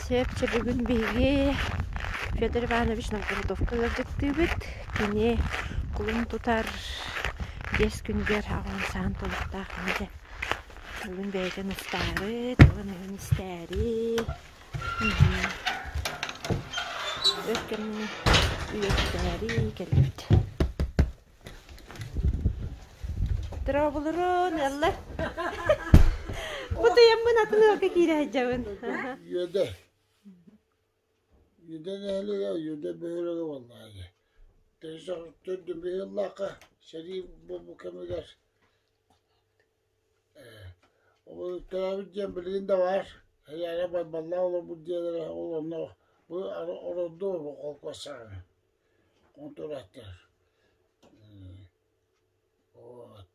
Сөп, чэ бүгүн биһиги Федор Иванович Новгородовка ыалдьыттыыбыт. Кини кулун тутар 5 күнүгэр аҕам саан толуктаах инде. Бүгүн бэйэтин устаары, тылын-өһүн истээри. Өр кэмҥэ үйэтитээри кэллибит. Дорооболорун, ыаллар. Бутуйаммын атын ыалга киирэ сылдьабын. Үөдэ. Үөдэ нэһилиэгэ, Үөдэ бөһүөлэгэ буоллаҕа Төрдүн быһыылаахха сэрии буолбут кэмигэр Төрөөбүт дьиэм билигин да баар, Эйээрэ Байбаллаах олорбут дьиэлэрэ ол онно бу олордуу холкуос саҕана хонтурааттар. Вот.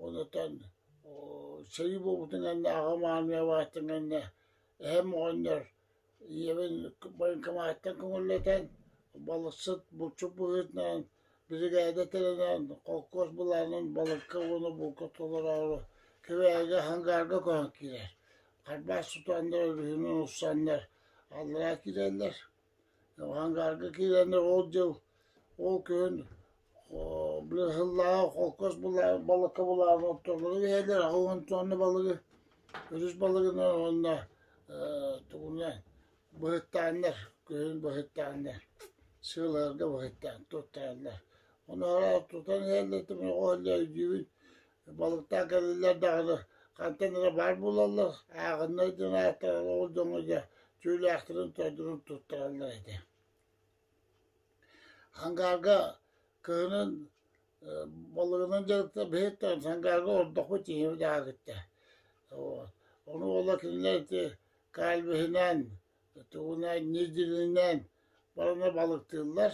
Онтон сэрии буолбутун кэннэ аҕам аармыйа баартын кэннэ эһэм оҕонньор Ийэбин военкоматтан көҥүллэтэн, балыксыт, булчут быһыытынан биригээдэ тэринэн, холкуос былаанын балыкка уонна булка толороору Кэбээйигэ Хангаарга көһөн киирэр. Харбаас тутаннар, өрүһүнэн устаннар аллараа киирэллэр. Хангаарга киирэннэр ол дьыл, ол күһүн били сыллааҕы холкуос балыкка былаанын оттоллору иһэллэр, 80 тонна балыгы, өрүс балыгынан уонна тугунан быһыттааннар, күһүн быһыттааннар, сыаларга быһыттаан туттараллар. Ону тутан иһэллэр өйдүүбүн, балыктаан кэлэллэр даҕаны хантан эрэ баар буолаллар, ааҕыннар диэн ааттаах ол дьоҥҥо дьэ түүлээхтэрин тойдорун туттараллар этэ. Хангаарга кыһынын балыгынан дьарыкта биһиттэн Сангаарга ордохпут тиийэбит аагытта. Ону уола кинилэр ити кальвиһинэн, тугунан, ньидьилинэн барана балыктыыллар.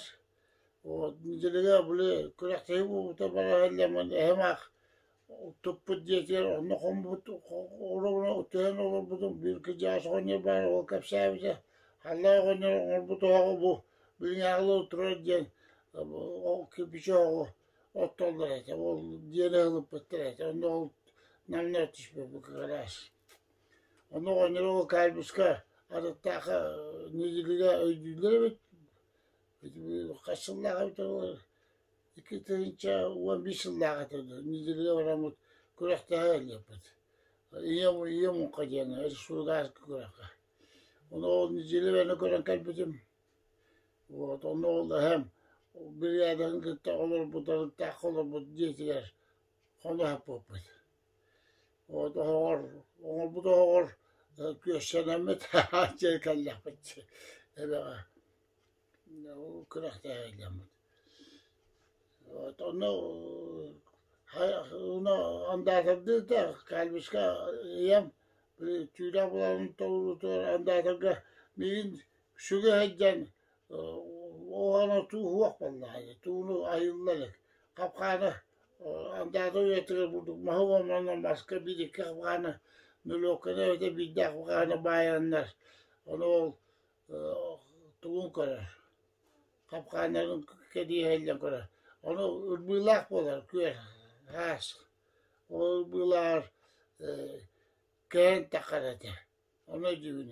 Вот ньидьилигэ били күрэхтэһии буолбута бара иһэллэр эһэм аах туппут дьиэтигэр онно хоммут оруобуна түһэн олорбутум биир кырдьаҕас оҕонньор баар ол кэпсээбитэ Халлаан оҕонньор оҥорбут оһоҕо бу билиҥҥээҕи турар диэн кирпичи оһоҕу оттоллор этэ ол дьиэни ыһылыппыттар этэ онно ол намна түспүппүт гараас онно оҕонньор ол кальбуска арыттаахха нэдиэлэгэ өйдүүллэр эбит хас сыллаах эбитэ 2011 сыллааҕы этэ нэдиэлэгэ бараммыт күрэхтэһэ ыалдьыппыт ийэм ийэм муҥха диэн республиканскай күрэххэ ону ол нэдиэлэ көрөн кэлбитим вот онно ол эһэм биригээдэтин кытта олорбут арыттаахха олорбут дьиэтигэр хоно сыппыппыт вот оһоҕор оҥорбут оһоҕор күөссэнэммит дьэ кэллэхпит эбэҕэ күрэхтэһэллэммит Онно андаатардыы да Кальвиска ийэм түүлээх буларын толоруутугар андаатарга миигин сүгэ сылдьан оҕону тууһуох буоллаҕа тууну айылла илик хапкааны андаатар үйэтигэр бурдук маһы уонна маска биир-икки хапкааны нөлүөккэни эбэтэр биирдээх хапкааны баайаннар ону ол тугун көрөр хапкааннарын кэриэһэллэн көрөр. Ону ырбыылаах буолар күөл хаас. Ол ырбыылааҕар кэһэн таххар этэ. Ону өйдүүбүн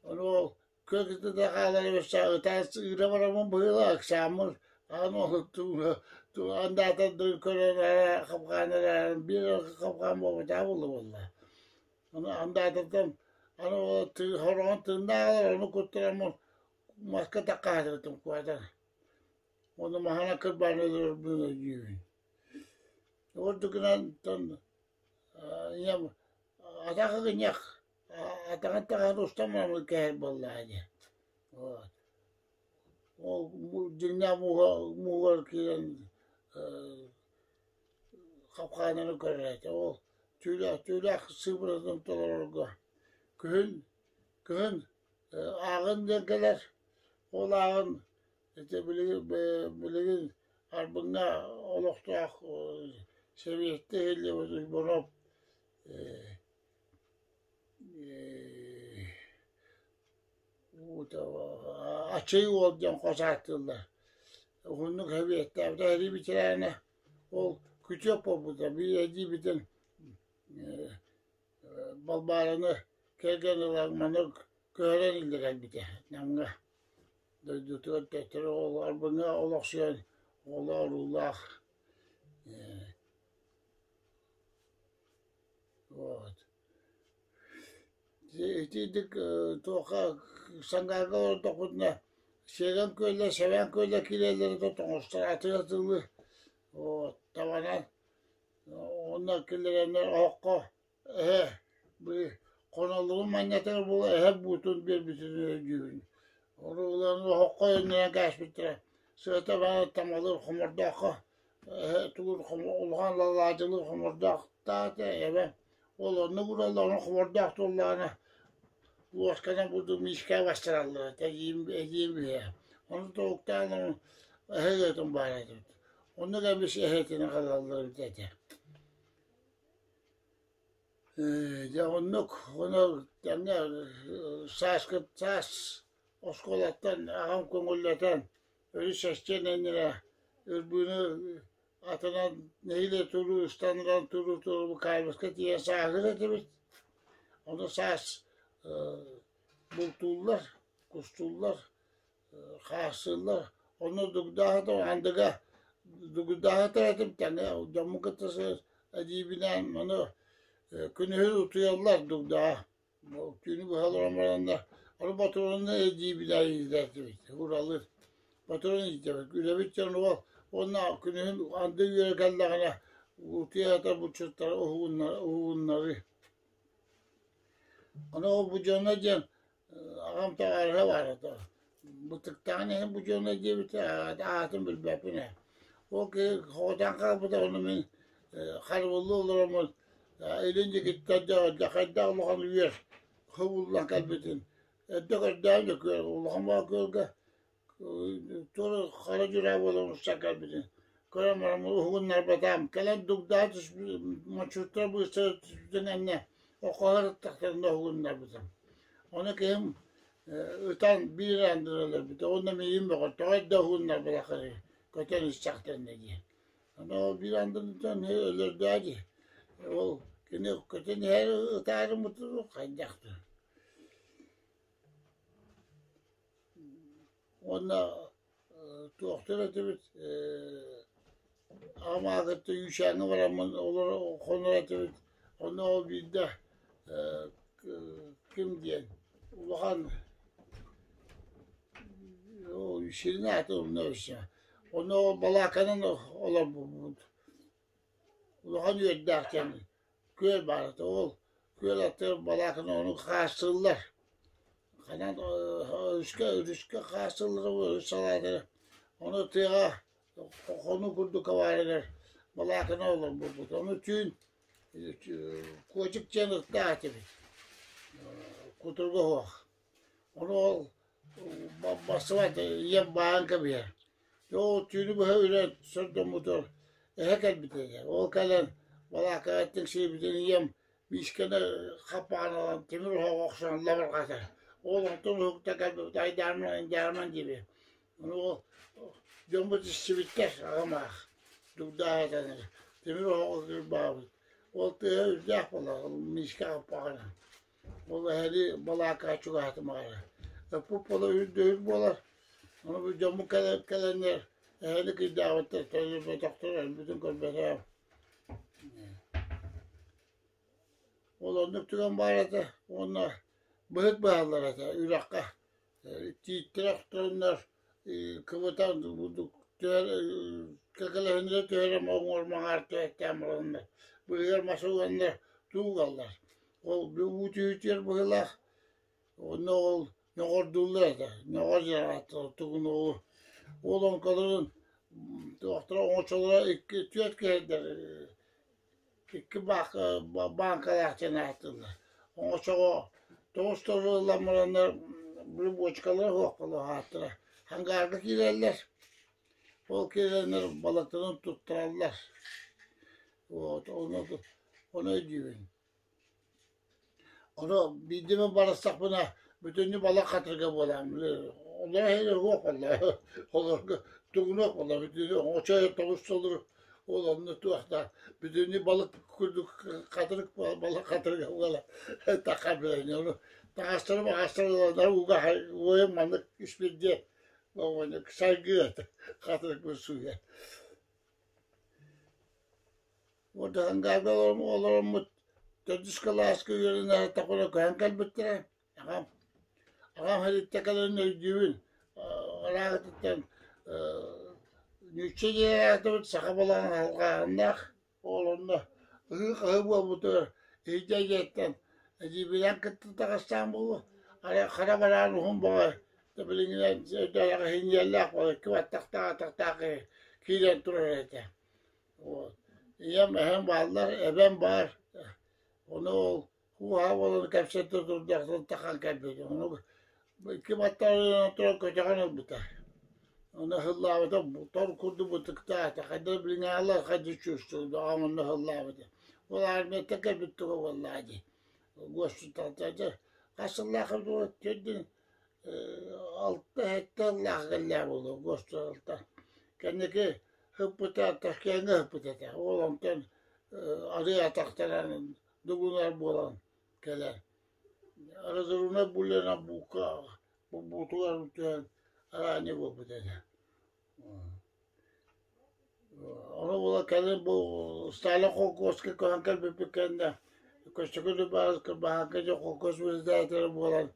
Ону ол күөл кытыыта хаалар өссө ытаас ыыра бараммын быһыылаах ыксааммын аны андаатардарын көрөн хапкааннар биир хапкаан буолбатаҕа буолла буолла. Ону андаатартан аны хороҕон тыыннаах ону куттараммын маска таккаатыбытым куотар уонна маһынан кырбаан өлөрөрбүн өйдүүбүн ордугунан ийэм атах ыгынньах атаҕын таһын устан баран кэһэр буоллаҕа дии вот ол дьиҥнээх мууһугар киирэн хапкааннары көрөр этэ ол түүлээх түүлээх сыыбыратын толорорго күһүн күһүн Ааҕын диэн кэлэр, ол ааҕын ити билигин билигин Арбыҥҥа олохтоох сэбиэттэ иһиллибит Уйбаныап Аччый уол диэн хос ааттыыллар. Уһуннук сэбиэттээбитэ сэрии ветерана ол күтүөт буолбута биир эдьиийбитин Балбаараны кэргэн ылан маннык Көһөрөн илдьэ кэлбитэ Намҥа дойдутугар төттөрү Арбыҥҥа олохсуйан оҕолоох-уруулаах вот Итиитик туохха Сангаарга олордохпутуна Сиэгэн күөллэр, Сэбээн күөллэр киирэллэрэ да тоҥустар атыы-атыылыы вот табанан онно киллэрэннэр оһоххо эһэ били хоноллорун манньатыгар буола эһэ буутун биэрбитин өйдүүбүн. Ону ылан оһоххо өннөрөн кээспиттэрэ. Сыата баара тамалыыр хомордооххо эһэ тугун улахан лалаадьылыыр хомордоохтоото эбэ ол оннук уралла ону хомордоох туоллаҕына луосканан курдук миискэ бастараллара эдьиийим эдьиийим үһэ. Ону тобуктаан эһэ ыатын баара этибит. Оннук эмис эһэтин аҕалаллар эбит этэ. Дьэ оннук ону тэҥҥэ сааскы саас оскуолаттан аҕам көҥүллэтэн өрүс эстиэн иннинэ ырбыыны атынан нэһиилэ туруу ыстанынан туруу туруу Кайбыска тиийэн сааһыыр этибит. Ону саас бултууллар, кустууллар хаасыыллар. Онно дугдааһытым андыга дугдааһытар этим тэҥэ дьоммун кытта эдьиийбинээн ону күнүһүн утуйаллар дугдаа. Түүнү быһа олорон бараннар ону ботуруону эдьиийбинээн иитээччибит Уралыыр ботуруон иитэбит. Үлэбит дьон уол уонна күнүһүн анды үөрэ кэллэҕинэ утуйа сытар булчуттары уһугуннарыы. Ону ол будьуоннай диэн аҕам табаарыһа баар этэ. Бытыктаҕын иһин будьуоннай диэбитэ аатын билбэппин ээ. Ол киһи хоҕутан хаалбыта ону мин харабыллыы олороммун илин диэкиттэн дьэ хайдах улахан үөр хобуллан кэлбитин эрдэ көрдөөн да күөл улахан баҕа күөлгэ Туора хара дьураа буолан устан кэлбитин көрөн баран уһугуннарбатаҕым. Кэлэн дугдаа түспүт мочуттар быыстара түспүтүн кэннэ окоһор ыттахтарына уһугуннарбытым. Ону киһим ытан биир андыр өлөрбүтэ уонна миигин бөҕөр тоҕо эрдэ уһугуннарбатаххыный көтөн истэхтэринэ диэн. Аны ол биир андынтан өлөрдөө дии. Ол кини көтөн иһэр ытаарыммыт хайдах да. Уонна туохтар этибит аҕам аатыттан Үүчээҥҥэ бараммын олоро хонор этибит. Онно ол биирдэ ким диэн улахан сирин аатын умна өссө. Онно ол балааканан олорбуппут. Улахан үөрдээх диэн күөл баар этэ. Ол күөл аттыгар балааканы ону хаастыыллар. Ханан өрүскэ өрүскэ хаастыыллара өрүс салаатыгар. Ону тыаҕа хонуу курдук баарыгар балааканы олорбуппут. Ону түүн куочук диэн ыттаах этибит. Кутурга суох. Ону ол барсыбат ийэм баайан кэбиһэр. Ол түүнү быһа үрэн сордоммутугар эһэ кэлбитэ этэ. Ол кэлэн балаакаҕа тиксибитин ийэм миискэни хаппаҕын ылан тимир оһоҕо охсон лабырҕатар. Ол онтон уһукта кэлбит айдаарман айдаарман диэбит. Ону ол дьоммут истибиттэр аҕам аах дугдааһытан тимир оһоҕо кырбаабыт. Ол тыаһа үрдээх буолар миискэ хаппаҕынан. Ол эһэри балаакаҕа чугаһатымаары. Ыппыт буола үрдүһүк буолар. Ону бу дьоммут кэлэннэр эһэни кыйдаабыттар, төлөрбөтөхтөр, өлбүтүн көрбөтөҕүм. Ол оннук түгэн баар этэ уонна быһыт быһаллар этэ үрэххэ. Тииттэрэ охторуннар кыбытан кэкэлэһиннэрэ түһэрэн оҥор маҥаар түһэттээн бараннар быыһыгар мас уганнар туугаллар. Ол уу түһүүтүгэр быһыылаах онно ол ньоҕордууллар этэ. Ньоҕор диэн ааттанар тугун ол оҥколорун туохтара оҥочолоро икки түөрт киһи икки бааҥкалаах диэн ааттыыллар. Оҥочоҕо тоҕус толору ылан бараннар били буочукалара суох буолуохааттара. Хангаарга киирэллэр. Ол киирэннэр балыктарын туттараллар. Вот, ону, ону өйдүүбүн. Ону биирдэ эмэ барыстахпына бүтүннүү балык хатырыга буолаам. Олор иһин уһуох буолла. Олорго тугунуох буолла. Бүтүннүү оҥочой тоҕус толору ол онно туох да бүтүннүү балык курдук хатырык балык хатырыга буола тахха билэн. Ону Таҥастары маҥастары ыланнар ууга уойан маннык испирдиэн сайгыы этэ хатырыкпын сууйан. Уордаһангаарга олороммут төрдүс кылааска үөрэнэ сыттахпына көһөн кэлбиттэрэ. Аҕам аҕам сэрииттэн кэлэрин өйдүүбүн. Ыраахытыттан нуучча диэн аатыбыт саха балаҕан алҕааһыннаах ол онно ыһыы-хаһыы буолбутугар иһирдьэ дьиэттэн эдьиийбинээн кытта таҕыстаан буолуо арай хара бараан уһун баҕа билиҥҥинэн иһинньиэллээх буолар икки баттахтаах атахтаах киһи киирэн турар этэ. Вот. Ийэм, эһэм бааллар, эбэм баар. Ону ол һуу-һаа буолан кэпсэтэ турдахтан тахан кэлбитим. Ону икки баттаҕынан туран көтөҕөн ылбыта. Ону ыһыллаабыта тор курдук бытыктаата. Хайдах билиҥҥи хайдах чувствую, аҕам онно ыһыллаабыта. Ол армияттан кэлбит туга буоллаҕа дии. Госпиталтан дьэ хас сыллаах эбит төрдүн алта-сэттэ сыллаах кэллээх буолуо госпиталтан. Кэнники ыппыта Ташкеҥҥа ыппыт этэ. Ол онтон арыы атахтанан дугунар буолан кэлэр. Разрывной пуленан бука буутугар түһэн араанньы буолбут этэ. Ону була кэлин бу Сталин холкуоска көһөн кэлбиппит кэннэ Көстөкүүн Уйбаанабыс баһааҥка дьон холкуос председателэ буолан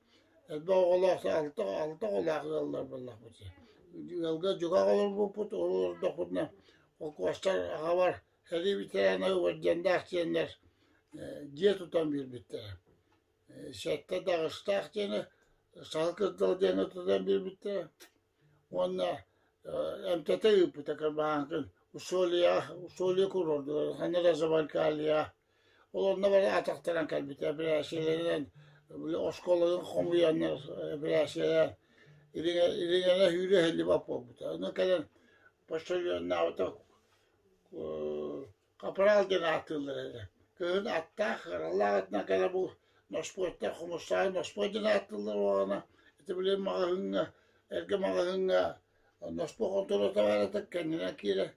элбэх оҕолоох алта алта оҕолоох ыаллар буоллахпыт. Ыалга дьукаах олорбуппут, ол олордохпутуна холкуостар аҕабар сэрии ветерана уордьаннаах диэннэр дьиэ тутан биэрбиттэрэ. Сэттэ даҕыстаах диэни Саха Кырдал диэни тутан биэрбиттэрэ. Уонна эмтэтэ ыыппыта кырбаһааҥкын Усолье Усолье курордугар ханна да Забайкалье ол онно бары атахтаран кэлбитэ эпэрээссийэлэринэн били оскуолатын хомуйаннар эпэрээссийэлээн ириҥэнэ сүүрэ иһиллибэт буолбута. Ону кэлэн почтальоннаабыта Капрал диэн ааттыыллар этэ. Кыһын аттаах, ыралаах атынан кэлэ бу носпуоттар хомустаах носпуот диэн ааттыыллар уоҕана ити били маҕаһыыҥҥа эргэ маҕаһыыҥҥа носпуо хонтуруота баар этэ кэннинэн киирэр.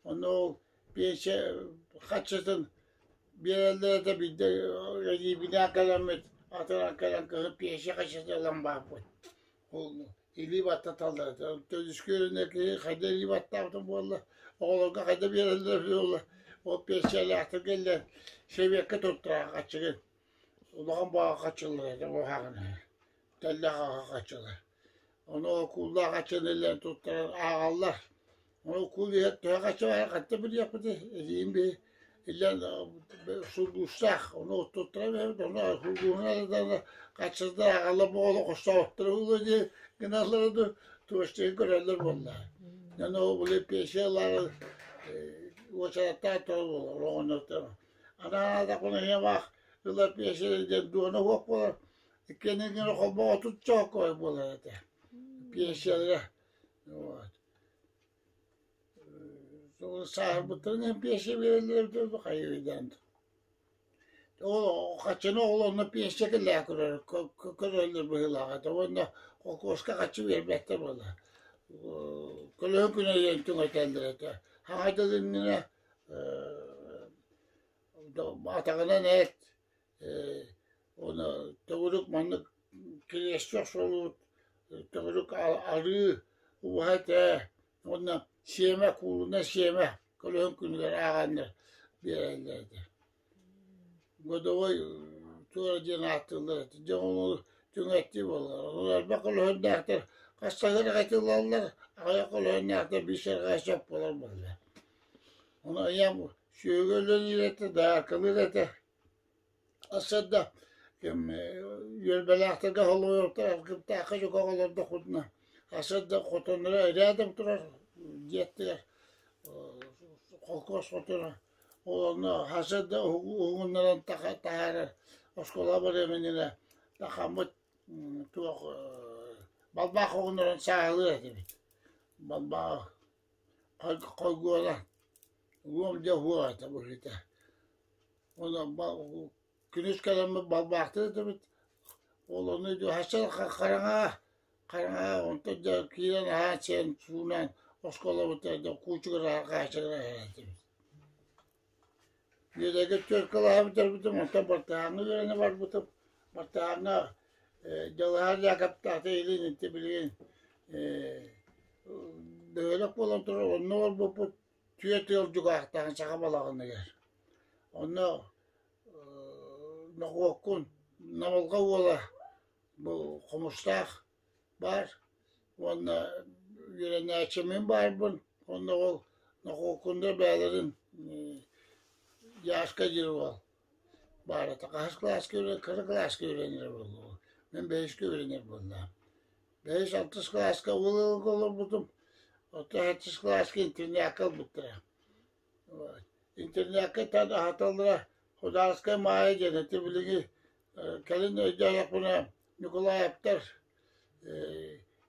Онно ол пенсия хаччытын биэрэллэр этэ биирдэ эдьиийбинээн кэлэммит атынан кэлэн кыһын пенсия хаччытын ылан баарбыт. Ол илии баттаталлар этэ. Төрдүскэ үөрэнэр киһи хайда илии баттаабытым буолла, оҕолорго хайда биэрэллэр буолла, ол пенсиялаахтарга иллэр сэбиэккэ туттарар хаччыгын. Улахан баҕа хаччылар этэ уһаҕын тэллэх аҕа хаччылар. Ону кууллаах хаччыны иллэн туттаран ааҕаллар. Ону куул иһэр төһө хаччы баара хантан билиэхпитий? Эдьиийим биһи иллэн сургуустаах, ону туттаран иһэбит, ону сургууһунан хаччыта аҕалла буола хостообуттара буолуо дии гыналлара дуу, туостайын көрөллөр буолла. Дьон ол били пенсиялаары уочараттаах тоҕо буолар оҕонньоттор. Анаан ийэм аах ылар пенсия диэн дуона суох буолар. Иккиэннэригэр холбоох 30 чооккой буолар этэ. Пенсиялара. Вот. Сааһырбыттарын иһин пенсия биэрэллэр эбитэ дуу, хайыы Ол хаччыны ол онно пенсия кэллээх көрөр көрөллөр быһыылаах этэ уонна холкуоска хаччы биэрбэттэр буолла. Көлөһүн күнэ диэн түҥэтэллэр этэ. Хаҥа дьыл иннинэ атаҕынан эт уонна төгүрүк маннык кириэсчэх суолут төгүрүк арыы убаһа этэ уонна сиэмэ куулунай сиэмэ көлөһүн күнүгэр ааҕаннар биэрэллэр этэ. Годовой туора диэн ааттыыллар этэ. Дьэ ону түҥэттии буолар. Ону элбэх көлөһүннээхтэр хас саһыл ылаллар, аҕыйах көлөһүннээхтэр биир сэрҕэ сөп буолар буолла. Ону ийэм сүөһүгэ үлэлиир этэ, дааркалыыр этэ. Сарсыарда ким үөрбэлээхтэргэ холуйуохтар аргыптаахха дьукаах олордохпутуна сарсыарда хотонноро рядом турар дьиэттигэр холкуос хотоно ол онно сарсыарда уһугуннаран таһаарар оскуола барыам иннинэ тахаммыт туох балбаах оҕуннаран сааһылыыр этибит балбаах хойгуола уом дьэ уһуох этэ быһыыта. Ону күнүс кэлэммит балбаахтыыр этибит. Ол ону хараҥа хараҥа онтон дьэ киирэн аһаан сиэн суунан оскуолабытыгар дьэ куучугураһар хаачыгыраһар этибит. Үөдэйгэ түөрт кылааһы бүтэрбитим, онтон Бартыһааҥҥа үөрэнэ барбытым. Бартыһааҥҥа Дьалыһар Якоптаахта илин инти билигин бөһүөлэк буолан турар, онно олорбуппут түөрт ыал дьукаахтаан саха балаҕаныгар. Онно Нохуоккун Намылҕа уола бу Хомустаах баар уонна үөрэнээччимин баарбын, онно ол Нохуоккуннар бэйэлэрин Яшка диир уол баар этэ. Хаһыс кылааска үөрэнэр, кыра кылааска үөрэнэр буолла. Мин бэһискэ үөрэнэр буоллаҕым. Бэһис, алтыс кылааска уол ыалга олорбутум, оттон сэттис кылааска интернакка ылбыттара. Интернакка тан аһаталлара Худаарскай Маайа диэн ити билиҥҥи кэлин өйдөөтөхпүнэ Ньукулаайаптар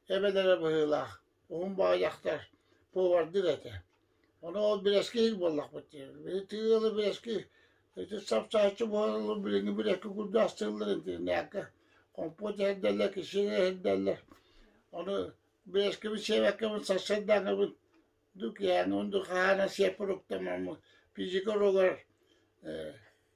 эбэлэрэ быһыылаах, уһун баҕа дьахтар повардыыр этэ. Ону ол бэрэски иһит буоллахпыт дии. Били тыалы бэрэски ити сап-сааччы буолаллар билиҥҥи бэрэски курдук астыыллар интернакка. Хомпуот иһэрдэллэр, кишигэ иһэрдэллэр. Ону бэрэскибин сиэбэккэбин сарсыардааҥҥыбын Дукиаҥҥын ду хаана сиэппэр уктаммын физика уруогар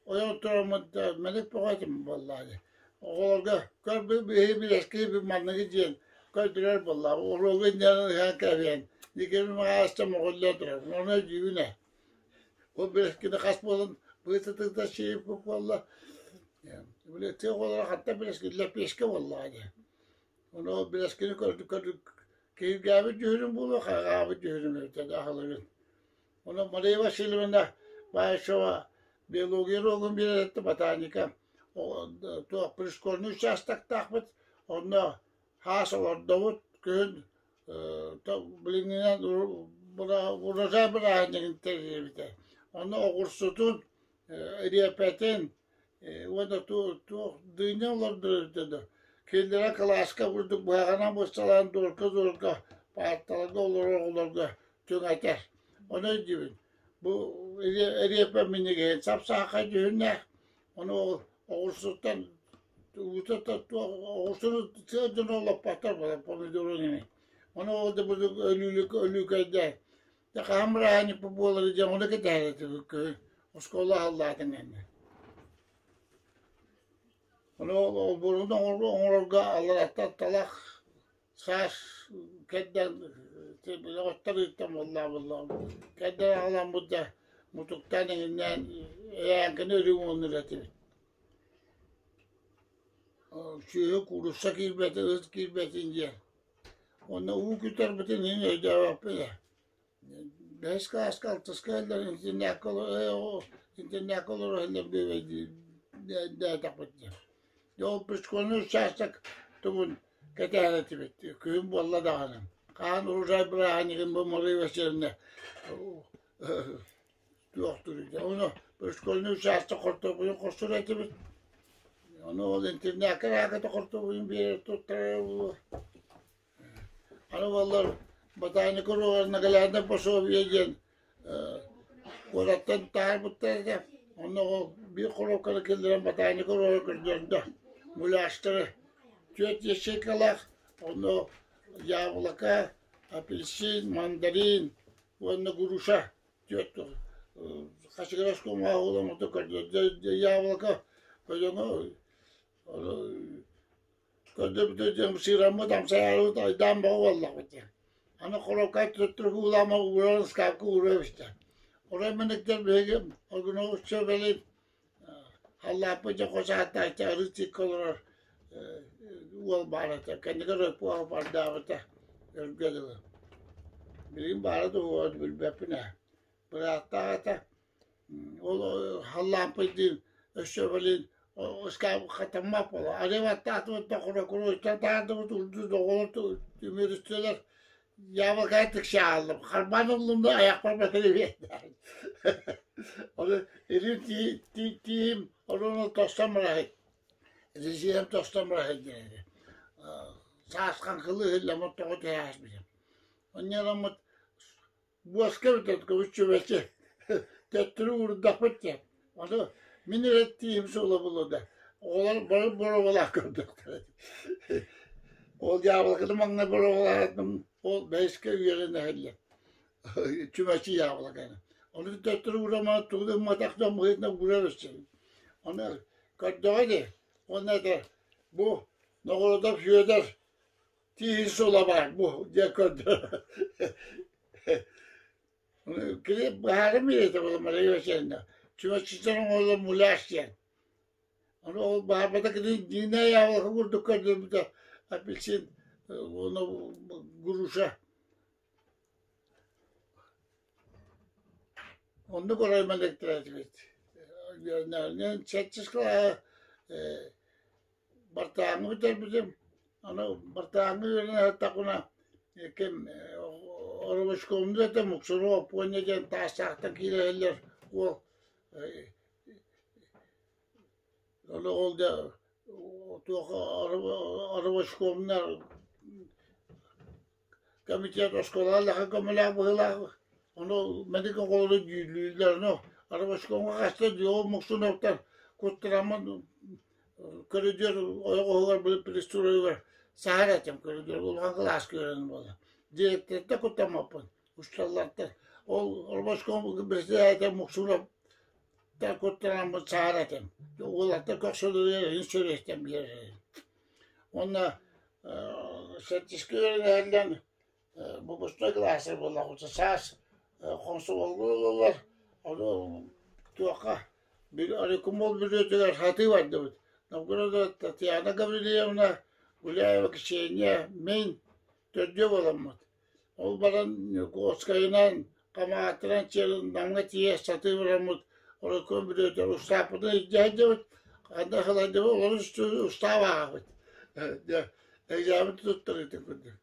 ойон тураммын мэник бөҕө этим буоллаа дии. Оҕолорго көр биһи билэски манныгы диэн көрдөрөр буоллаа. Уруогу иннинэн ыһан кэбиһэн Никита Михайловича моҕолло турар. Ону өйдүүбүн ээ. Ол билэскини хас буолан быытытыта сиэппит буолла. Били тыа оҕолоро хантан билэски лэппиэскэ буоллаҕа дии. Ону ол билэскини көрдүк көрдүк киһиргээбит дьүһүнүм буолуо, хаҕаабыт дьүһүнүм эбитэ аһылыгын. Ону Мария Васильевна Баишева биология уруогун биэрэртэ ботаника туох пришкольный участоктаахпыт, онно хаас олордобут, күһүн билиҥҥинэн урожай бырааһынньыгын тэрийэбитэ. Онно оҕурсутун, эриэпэтин, уонна туох дыня олордор эбитэ да кинилэрэ кылааска курдук быһаҕынан бысталаан дуорка-дуорка паарталарга олорор оҕолорго түҥэтэр. Ону өйдүүбүн. Бу эриэппэ минньигэһин сап-саахай дьүһүннээх. Ону оҕурсуттан уута оҕурсуну тыа дьоно олоппоттор буолар помидорун ини. Ону ол да бурдук өлүүкэйдээн Дьэ хаһан бырааһынньыкпыт буолар диэн ону кэтэһэр этибит күһүн оскуола аһыллаатын кэннэ. Ону олбуорун оҥорорго аллараттан талах саас кэрдэн оттор ыыттан буоллаа кэрдэн аҕаламмыт да мутуктаан эҥиннээн эйээҥкини өрүү уоннуур этибит. Сүөһү куурусса киирбэтин, ыт киирбэтин диэн. Уонна уу күтэрбитин иһин өйдөөбөппүн ээ. Бэһис кылааска, алтыска иһэллэр интернакка интернакка олоро иһэллэр диэбэйдээтэхпит дии. Дьэ ол пришкольный участок тугун кэтэһэр этибит. Күһүн буолла даҕаны. Хаһан урожай бырааһынньыгын бу Мария Васильевна туохтуур дии. Ону пришкольный участок хортуоппуйун хостуур этибит. Ону ол интернакка рааката хортуоппуйун биэрэр туттарар буолуо. Аны буоллар ботаника уруогар наглядное пособие диэн куораттан таһаарбыттар этэ. Онно ол биир коробканы киллэрэн ботаника уруогар көрдөрдө. Муляжтары түөрт ячейкалаах, онно яблоко, апельсин, мандарин уонна груша түөрт хачыгырас кумааҕы оҥорто көрдөрдө яблоко көдөҥө көрдөбүтэ диэн сыыраммыт амсайарбыт айдаан бөҕө буоллахпыт диэн аны коробка төттөрү уулаама ууран ыскаапка уура эбистэ орой мэниктэр биһиги оргуновичча били халлааппыт дьэ хос ааттааччы арыы тииккэ олорор уол баар этэ кэнники райпоҕа бардаабыта өргө дылы билигин баара да уоҕа билбэппин ээ бырааттаах этэ ол халлаампыйдыын өссө блин хатаммат буола арыыбаттаатыбыт да хорокуруйта таардыбыт урдуу оҕолор түмүрүстүлэр яблоканы тиксэ ааллым харбаан ыллым да айахпар бэтэрэ биэрдэ ону илин тииһим ону тостон бараһый резинам тостон бараһый диэн саас хаҥкылыы иһиллэммит тоҕо түһэ ааспытым онньоламмыт буоска эбитэ көбүс-чүмэчи төттөрү уурдахпыт диэн. Ону мин эрэ тииһим суола буолуо да, оҕолор бары боруобалаах көрдөхтөрө. Ол дьаабылыканы маҥнай боруобалаатым, ол бэһискэ үөрэнэ иһиллэр. Чүмэчи дьаабылыканы. Ону төттөрү уурама тугу да ымматах дьон быһыытынан уурар өссө. Ону көрдөҕө дии. Уонна этэр, бу Ноҕородов Сүөдэр тииһин суола баар бу диэн көрдө. Кини быһаарым ийэтэ буолла Мария Васильевна. Чүмэччиттэн оҥоһуллар муляж диэн. Ону ол баһаарбата кини Нина яблоко курдук көрдөрбүтэ апельсин уонна груша. Оннук ороймон этибит. Сэттис кылааһы Бартааҥҥы бүтэрбитим. Аны бартааҥҥы үөрэнэ сыттахпына ким оробочкомну этэ Муксуру Оппуонньа диэн таастаахтан киирэллэр уол ону ол дьэ туох оробочкомнар комитет оскуолаҕа көмөлөөх быһыылаах ону мэник оҕолору дьүүллүүллэр ону оробочкомҥа хаста дьуо Муксуновтар куттараммын көрүдүөр ойоҕоһугар пристройугар саһар этим көрүдүөр улахан кылааска үөрэнэн буолла директорда куттаммаппын учууталлартан ол оробочком председатель Муксунов куттанаммын саһар этим уолаттар көхсөлөрүгэр иһин сөрүөстэн биэрэр уонна сэттискэ үөрэнэһэллэн выпускной кылаастар буоллахпыт саас хомсомолго ылаллар ону туохха Рекомол бүрүөтүгэр сатыы бардыбыт. Новгородова Татьяна Гаврильевна, Гуляева Ксения, мин төрдүө буоламмыт. Ол баран Ньукуоскайынан, Хамаҕаттынан Намҥа тиийэ сатыы бараммыт оройкуом бүрүөтүгэр устааппытын илдьэ сылдьабыт. Ханна сылайдыбыт, олору устаап ааҕабыт. Экзамен туттарыытын курдук.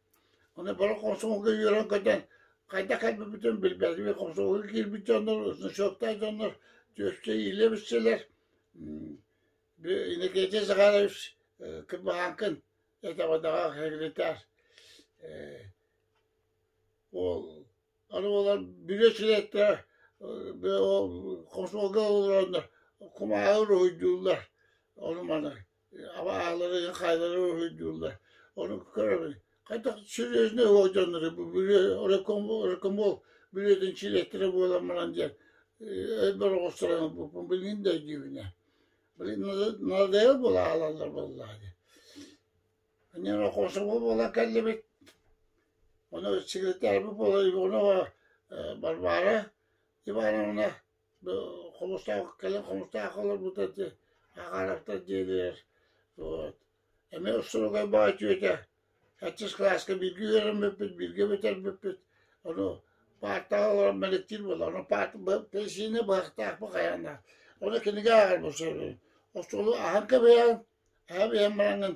Ону бары хомсомолго үөрэн-көтөн хайдах кэлбиппитин билбэтибит. Хомсомолго киирбит дьоннор, значоктаах дьоннор түөскэ иилэ билсэлэр. Иннокентий Захарович Кырбаһааҥкын этэҕэдэҕэ секретарь. Ол аны олор бүрүө чилиэттэрэ хомсомолго олороннор кумааҕы уруһуйдууллар. Ону маны абааһылары хайлары уруһуйдууллар. Ону көрөбүн. Хайдах серьезный уол дьоннору рекомол бүрүөтүн чилиэттэрэ буолан баран диэн өйбөр оҕустаран ылбыппын билигин да өйдүүбүн ээ. Блин, надоел буола аалаллар буоллаҕа дии. Анньа комсомол буолан кэллибит. Ону секретарбыт буола Иванова Варвара Ивановна Хомустаах кэлин Хомустаах олорбута ити Агаровтар дьиэлэригэр вот эмиэ устуругай баай үтүөтэ сэттис кылааска бииргэ үөрэммиппит бииргэ бүтэрбиппит ону паартаҕа олорон мэликтиир буолла ону пенсийный быһахтаахпын хайааннаах ону кинигэ ааҕарбын сөбүлүүбүн остуолу аһан кэбиһэн аһан иһэн бараҥҥын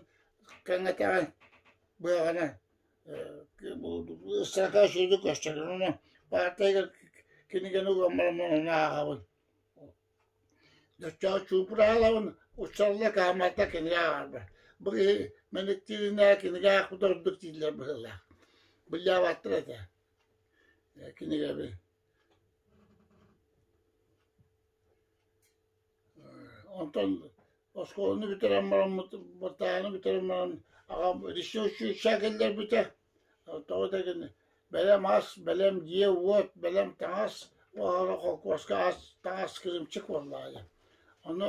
кэҥэтэҕин быһаҕынан Ыстака сүрү көстөр, ону паартайга кинигэни уган баран ону ааҕабын. Оччоҕо чуупураалабын, уччалла каамата кинигэ ааҕарбар. Бу киһи мэниктииринээ кинигэ аахпыт ордук дииллэр быһыылаах. Былдьаабаттар этэ кинигэбин. Онтон оскуоланы бүтэрэн бараммыт, быртааны бүтэрэн баран аҕам ресурсча киллэрбитэ. Тоҕо да гин бэлэм ас, бэлэм дьиэ-уот, бэлэм таҥас, оһоро холкуоска ас, таҥас кырыымчык буоллаҕа диэн. Ону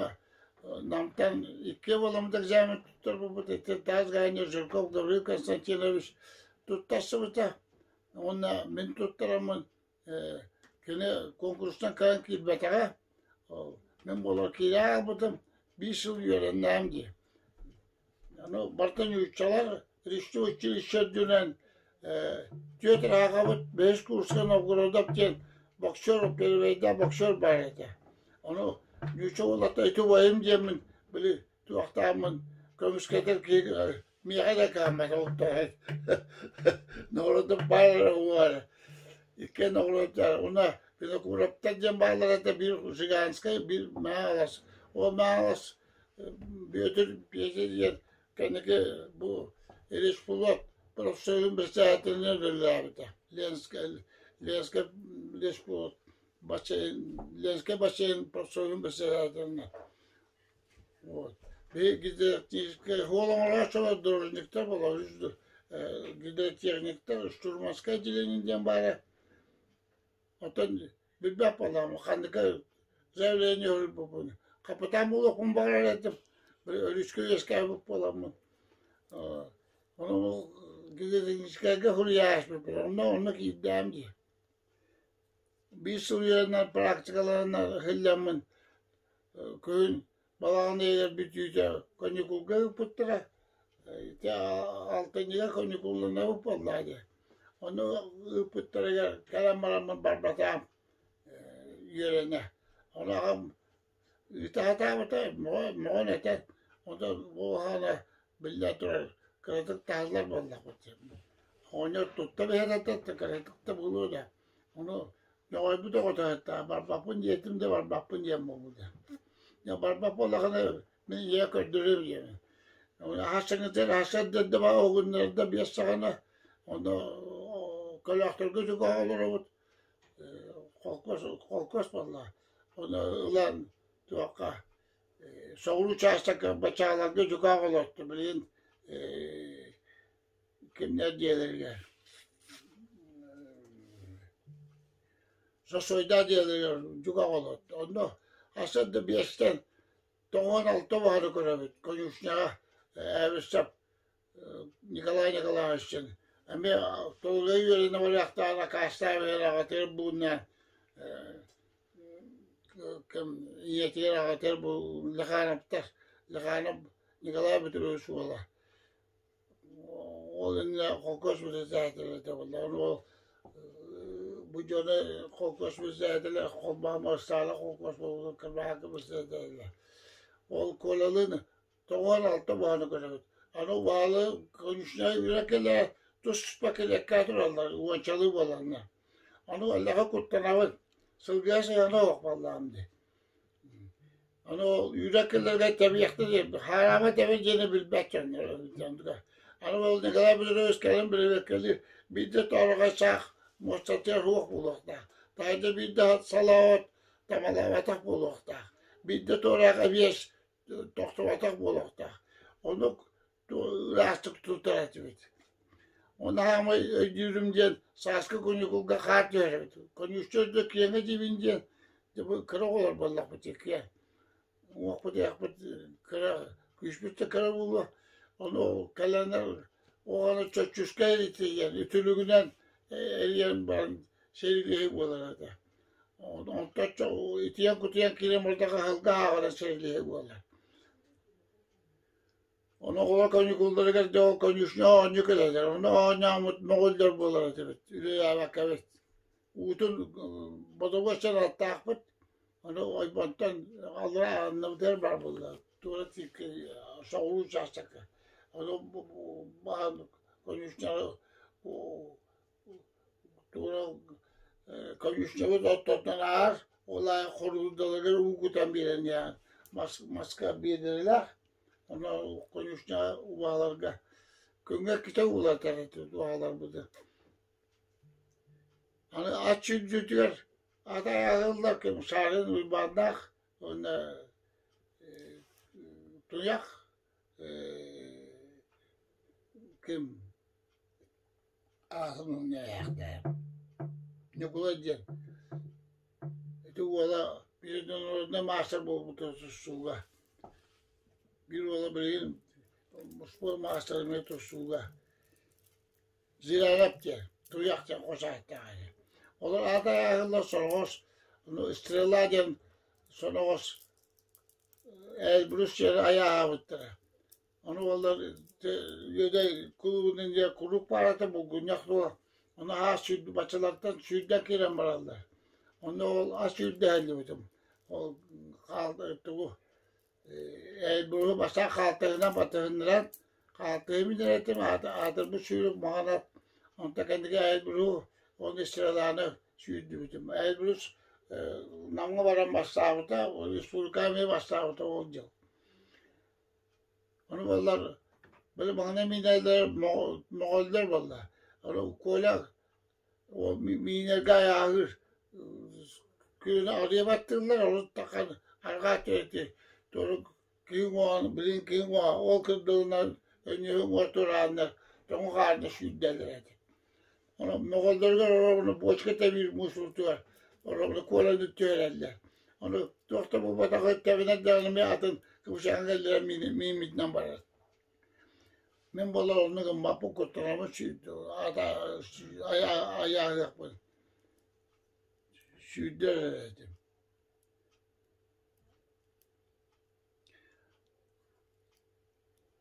Намтан икки буоламмыт экзамен туттарбыппыт ити таас Ганя Жирков Гаврил Константинович туттарсыбыта. Уонна мин туттараммын Кини куонкурустан кэлэн киирбэтэҕэ. Мин буолар киирэ хаалбытым, биир сыл үөрэннэҕим дии. Аны барыта нууччалар Речной училище үрдүнэн түөрт аҕабыт бэһис курска Новгородов диэн боксер, первэйдээх боксер баар этэ. Ону нуучча уолаттар ити убайым диэммин били туохтааммын көмүскэтэр киһи миэхэ да кыһаммат олохтоох Новгородов баар эрэ уоҕа иккиэн Новгородтар уонна Винокуровтар диэн бааллар этэ биир Жиганскай биир Маалас ол Маалас Бүөтүр Петя диэн кэнники бу Речфлот профсоюзун председателинэн үлэлээбитэ Ленскэй Ленскэй Речфлот бассейн Ленскэй бассейн профсоюзун председателинэн Вот. Гидротехническай суол оҥорооччулар, дорожниктар буолар, гидротехниктар, штурманскай отделение диэн баара. Оттон билбэт буоллаҕым, ханныка заявление суруйбуппун. Хапытаан буолуохпун баҕарар этим, өрүскэ үөскээбит буоламмын. Ону Геологическайга суруйааччыппыт, онно онно киирдэм дии. Биир сыл үөрэнэн практикаларынан иһиллэммин күһүн балаҕан ыйыгар бүтүүтэ каникулга ыыппыттара. Ити алтынньыга каникулланабыт буоллаҕа дии. Ону ыыппыттарыгар кэлэн бараммын барбатаҕым үөрэнэ. Ону аҕам ыыта сатаабыта, мөҕөн этэн, онтон бу аана биллэн турар кыратык таһыллар буоллахпыт диэн. Оҕонньор тутта биһэн этэ, кыратык да буолуо да. Ону мөҕөйбүт оҕото барбаппын диэтим да барбаппын диэн буолбута. Дьэ барбат буоллаҕына мин ийэ көрдөрүөм диэн. Аһасыҥытыгар аһасыарда да оҕуннарда биэс саҕана ону көлөөхтөргө дьукаах олоробут холкуос холкуос буолла. Ону ылан туохха соҕуруу учаастакка бачааларга дьукаах олорто билигин кинилэр дьиэлэригэр Сосойдаа дьиэлэригэр дьукаах олорто. Онно хас да биэстэн тоҕуон алта баһары көрөбүт конюшняҕа Эбиссап Николай Николаевич диэн эмиэ толуга үөрэнэ барыахтаах акаастаабыт аҕатыгар бууннаан кэм ийэтигэр аҕатыгар бу Лехановтар Леханов Николай Петрович уола ол иннинэ холкуос председателэ этэ буолла ону ол бу дьоно холкуос председателэ холбоон Мастаала холкуос буолбутун Кырбаһаакы председателэ ол Колялыын тоҕуон алта буһаны көрөбүт. Аны убаалы конюшня үрэ кэлэ тус-туспа килиэккэ тураллар уончалыы буоланнар. Аны эллэхэ куттанабыт. Сылгыга сыһыана суох буоллаҕым дии. Аны ол үүрэ кэлэргэ тэбиэхтэ диэн хаараама тэбэр диэни билбэт дьоннор. Аны ол Николай Петрович кэлэн бирибэккэлиир биирдэ тоорохой саах муостатыгар суох буолуохтаах. Таайда биирдэ салаот тамалаабатах буолуохтаах. Биирдэ туораах эбиэс тохтубатах буолуохтаах. Оннук ыраастык тутар этибит. Ону хаамай өйдүүрүм диэн сааскы каникулга хаар түһэр эбит. Конюшня да киэҥэ диибин диэн кыра оҕолор буоллахпыт иккиэ. Уҥуохпут иэхпит кыра, күүспүт да кыра буолуо. Ону кэлэннэр оҕону чоччуска эритийэн, үтүлүгүнэн эрийэн баран сэриилэһии буолар этэ. Онтон итийэн-кутуйан киирэн бардаха аһылга ааҕара сэриилэһии буолар. Ону оҕолор каникулларыгар дьэ ол конюшня оонньуу кэлэллэр. Ону оонньооммут моҕоллор буолар этибит, үлэлээбэккэбит. Уутун бодобуос аттаахпыт, ону ойбонтон аллараа анныбытыгар баар буолла, туора тииккэ соҕуруу учаастакка. Ону баһан конюшняҕа туора конюшнябыт оттотунан аар, ол аайы хоруурдаларыгар уу кутан биэрэн иһэн маска биэдэрэлээх, ону конюшняҕа убаһаларга күҥҥэ иккитэ уулатар этибит убаһаларбытын. Аны ат сүүрдүүтүгэр ат айаһыллар ким Саарын Уйбааннаах уонна Туйах ким аатын умньайаахтаах Ньукулай диэн ити уола международнай маастар буолбута тустууга биир уола билигин спорт маастара эмиэ тустууга Зиранов диэн Туйах диэн хос ааттаах этэ. Олор аата ааһыллар сороҕос Стрела диэн соноҕос Эльбрус диэн айааһаабыттара. Ону буоллар Үөдэй кулуубунан дьэ куруук баарата булгунньах дуо, ону аас сүүрдү баччалартан сүүрдэн киирэн бараллар. Онно ол ас сүүрдэһэллибитим. Ол хаал тугу Эльбруһу бастаан хаалтыһынан батыһыннаран хаалтыһы миннэр этим аатырбыт сүүрүк маҥан ат онтон кэнники Эльбруһу уонна Стреланы сүүрдүбүтүм. Эльбрус Намҥа баран бастаабыта, республикаҕа эмиэ бастаабыта ол дьыл. Ону буоллар, били маҥнай миинэллэр моҕоллор буолла. Ону Коля миинэргэ айааһыыр күөлү арыйа баттыыллар, урут тахан арҕаа төрүтү турук киһи уҥуоҕун билигин киһи уҥуоҕа ол кырдалынан өнньүөһү уҥуор турааннар тоҥу хаарда сүүрдэллэр этэ. Ону моҕоллоругар оробуну бочка тэбиир муус урутугар оробуну куоланы түһэрэллэр. Ону туох да буолбатаҕы тэбинэр даҕаны эмиэ атын кыбычаан кэллэрэн мииммитинэн барар. Мин буоллар оннук гыммаппын, куттанабын, айааһыахпын. Сүүрдэр эрэ этим.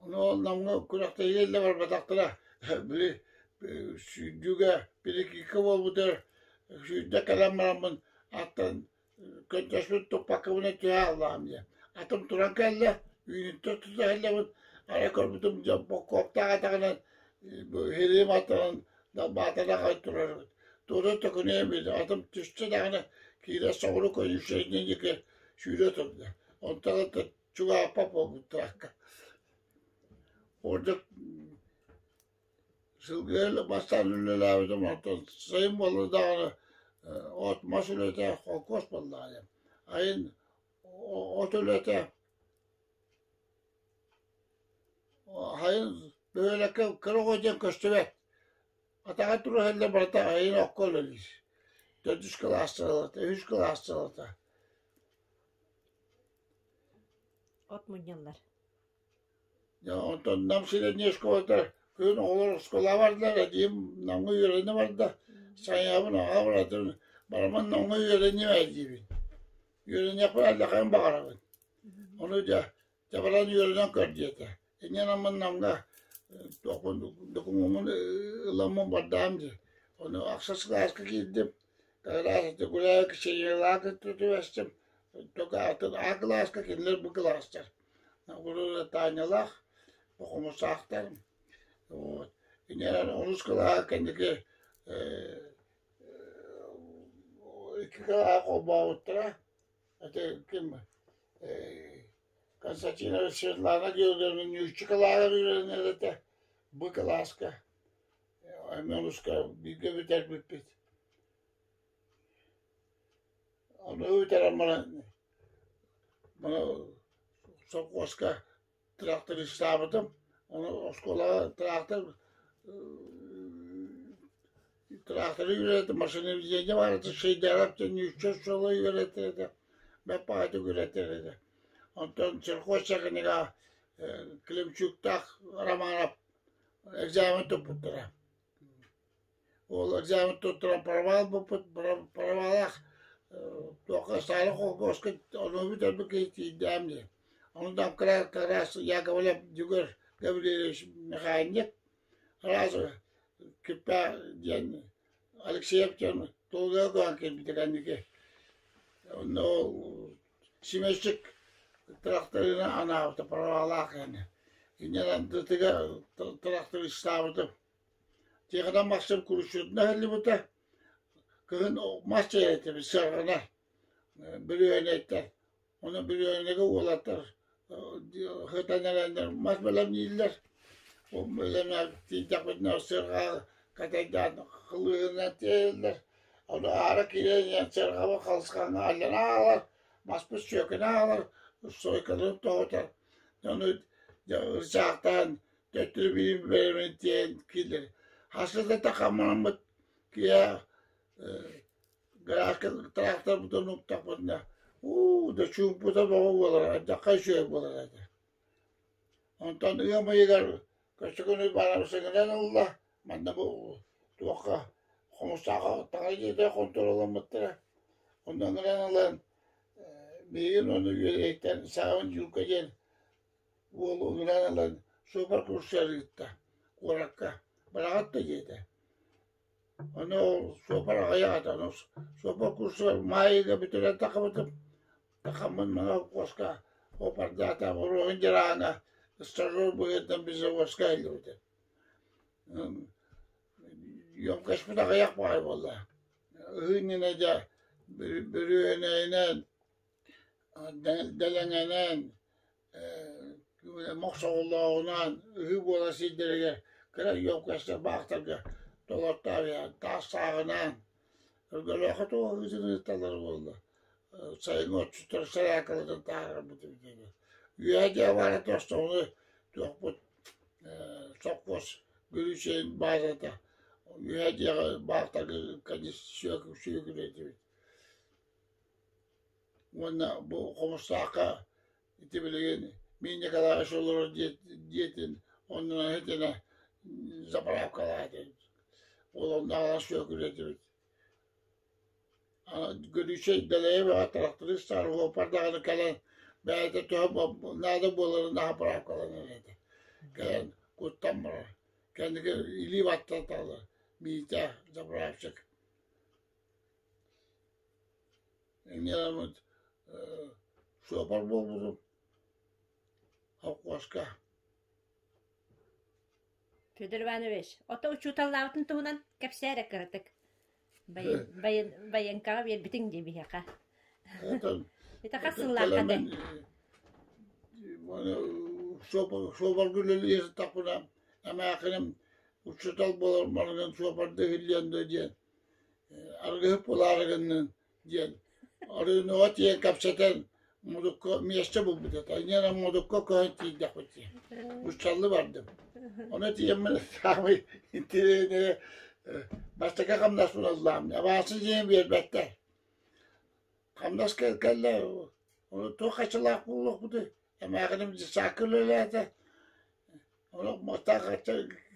Ону ол Намҥа күрэхтэһиигэ иллэ барбатахтара. Били сүүрдүүгэ перекидка буолбутугар сүүрдэ кэлэн бараммын аттан Көрдөспүт туппаккабына түһэ хааллаҕым диэн. Атым туран кэллэ, үүнүттэн тута иһиллэбин, арай көрбүтүм дьэ бокуоптаах атаҕынан иһириим атынан далбаатана аҕай турар эбит. Туора төкүнүйэн биэрдим, атым түстэ даҕаны киирэ соҕуруу конюшеннай диэки сүүрэ турда. Онтон ыла чугаһаппат буолбуттаахха. Ордук Сылгы бастаан үлэлээбитим, оттон сайын буолла даҕаны от-мас үлэтэ холкуос буоллаҕа диэн. Айын от үлэтэ айын бөһүөлэккэ кыра оҕо диэн көстүбэт. Атаҕа тура сылдьан барыта айын окко үлэлиир. Төрдүс кылаас сылата, үһүс кылаас сылата. От мунньаллар. Дьэ онтон Нам средняя школата күһүн оҕолор оскуолаҕа бардылар, эдьиийим Намҥа үөрэнэ барда, Сайаабын аҕа баратын бараман Намҥа үөрэниэм ээ диибин. Үөрэниэхпин алдьархайын баҕарабын. Ону дьэ, дьэ баран үөрэнэн көр диэтэ. Инньэ гынан Намҥа туохпун докумуоммун ыламмын бардаҕым дии. Ону ахсыс кылааска киирдим. Кылаас Гуляева Ксениялаах кытта түбэстим. Только атын А кылааска кинилэр Б кылаастар. Урут Танялаах, Хомусаахтар, вот. Инньэ онус кылааһа кэнники икки кылааһы холбообуттара. Это ким Константинова Светлана Георгиевна ньүүччү кылааһыгар үөрэнэр этэ, Б кылааска. Онуска бииргэ бүтэрбиппит. Ону бүтэрэн баран Сопхуоска трактористаабытым, ону оскуолаҕа трактор тракторы үөрэтэ машиноведение баар этэ, Шейдаров диэн нуучча суола үөрэтэр этэ, бэрт баҕайытык үөрэтэр этэ. Онтон сельхозтехника Климчуктаах Романов экзамен туппуттара. Ол экзамен туттаран провал буолбут, провалаах туохха Саара холкуоска ону бүтэрбит киһи тиийдэм дии. Ону там как раз Яковлев Дюгер Гаврильевич механик, раз Киппа диэн Алексеев диэн Тулуга көһөн кэлбитэ кэнники. Онно симэчик тракторына анаабыта провалаах кэннэ. Инньэ антытыга трактористаабытым. Тиэхэнэ махсым курусчутунан аһыллыбыта. Кыһын мас чэйэтибит сыарҕана бүрүөһүнэйтэн. Ону бүрүөһүнэгэ уолаттар сытан эрэннэр мас бэлэмнииллэр. Ол бэлэмэ тиийдэхпитинэ сыарҕа катайдаан кылыыһынан тиэйэллэр. Ону аара киирэн иһэн сыарҕабыт халысхаҥҥа аллан аалар, маспыт сүөкэнэ аалар, сойкаларын тоһутар. Ону ырчаахтаан төттөрү биир бэйэбин тиэйэн киирдэр. Хаста да хамманаммыт киһи гаражка тракторбытын уктахпытына уу да чуумпута бөҕө буолара, алдьархай үчүгэй буолар этэ. Онтон ыам ыйыгар көстөкүүнү барабысыгынан ылла, манна бу туохха Хомустаахха таҥара дьиэтэ хонтуруолламмыттара. Онно ыҥыран ылан миигин ону үөрэйтэн Саабын Дьуукка диэн Уол ыҥыран ылан суопар курсугар ыытта, куоракка быраҕат да диэтэ. Ону ол суопар аҕыйах этэ, ону суопар курсугар Маайыга бүтэрэн тахабытым, тахаммын маны холкуоска суопардаата, Оруоһун Дьарааҥҥа стажер быһыытынан бензовозка иһиллибитим. Ёмкоспут аҕыйах баҕайы буолла. Ыһыы иннинэ дьэ бүрүөнэйинэн, дэлэҥэнэн мохсоҕоллооҕунан ыһыы буолар сирдэригэр кыра ёмкостар баахтарга толортоон таас сааҕынан Өргөлөөххө туох ыһыытын ыыталлара буолла сайыҥҥы отчуттар сараакаларын таһаарарбыт эбитэ үһү. Үөһэ дьиэ баара тостоҕуну туохпут сопхуос Гришин баазата үөһэ дьиэҕэ баахтарга сүөкүлэтибит Уонна бу Хомустаахха ити билигин Мин Николаевич олорор дьиэтин Оннунан итинэ заправкалаах этибит. Ол оннооҕор сүөкүлэтибит. Гөрүүчэй дэлэйэ бөҕө тырахтарыыстар уопар даҕаны кэлэн бэйэтэ төһө наада буоларын заправкаланар этэ. Кэлэн куттан барар. Кэнники илии баттаталлар. Миитэ заправщик. Инньэ суопар буолбутум холкуоска. Федор Иванович, ото учууталлаабытын туһунан кэпсээ эрэ кыратык. Байыаҥкаҕа биэрбитиҥ дии биһиэхэ. Ити хас сыллаахха этэй? Суопарга үлэлии сыттахпына эмээхиним учуутал буолар маныгын суопарда иһиллиэн дуо диэн арыгыһыт буолаары гыннын диэн арыыныга тиийэн кэпсэтэн мудукка миэстэ булбут этэ. Инньэ мудукка көһөн тиийдэхпит дии. Уччаллы бардым. Ону тиийэммин саамай интириэһинэйэ бастакы хамнаспын ыллаам. Абаасы диэн биэрбэттэр. Хамнас кэллэ, ону туох хачылаах буолуохпутуй? Эмээхиним дьысаакка үлэлээтэ.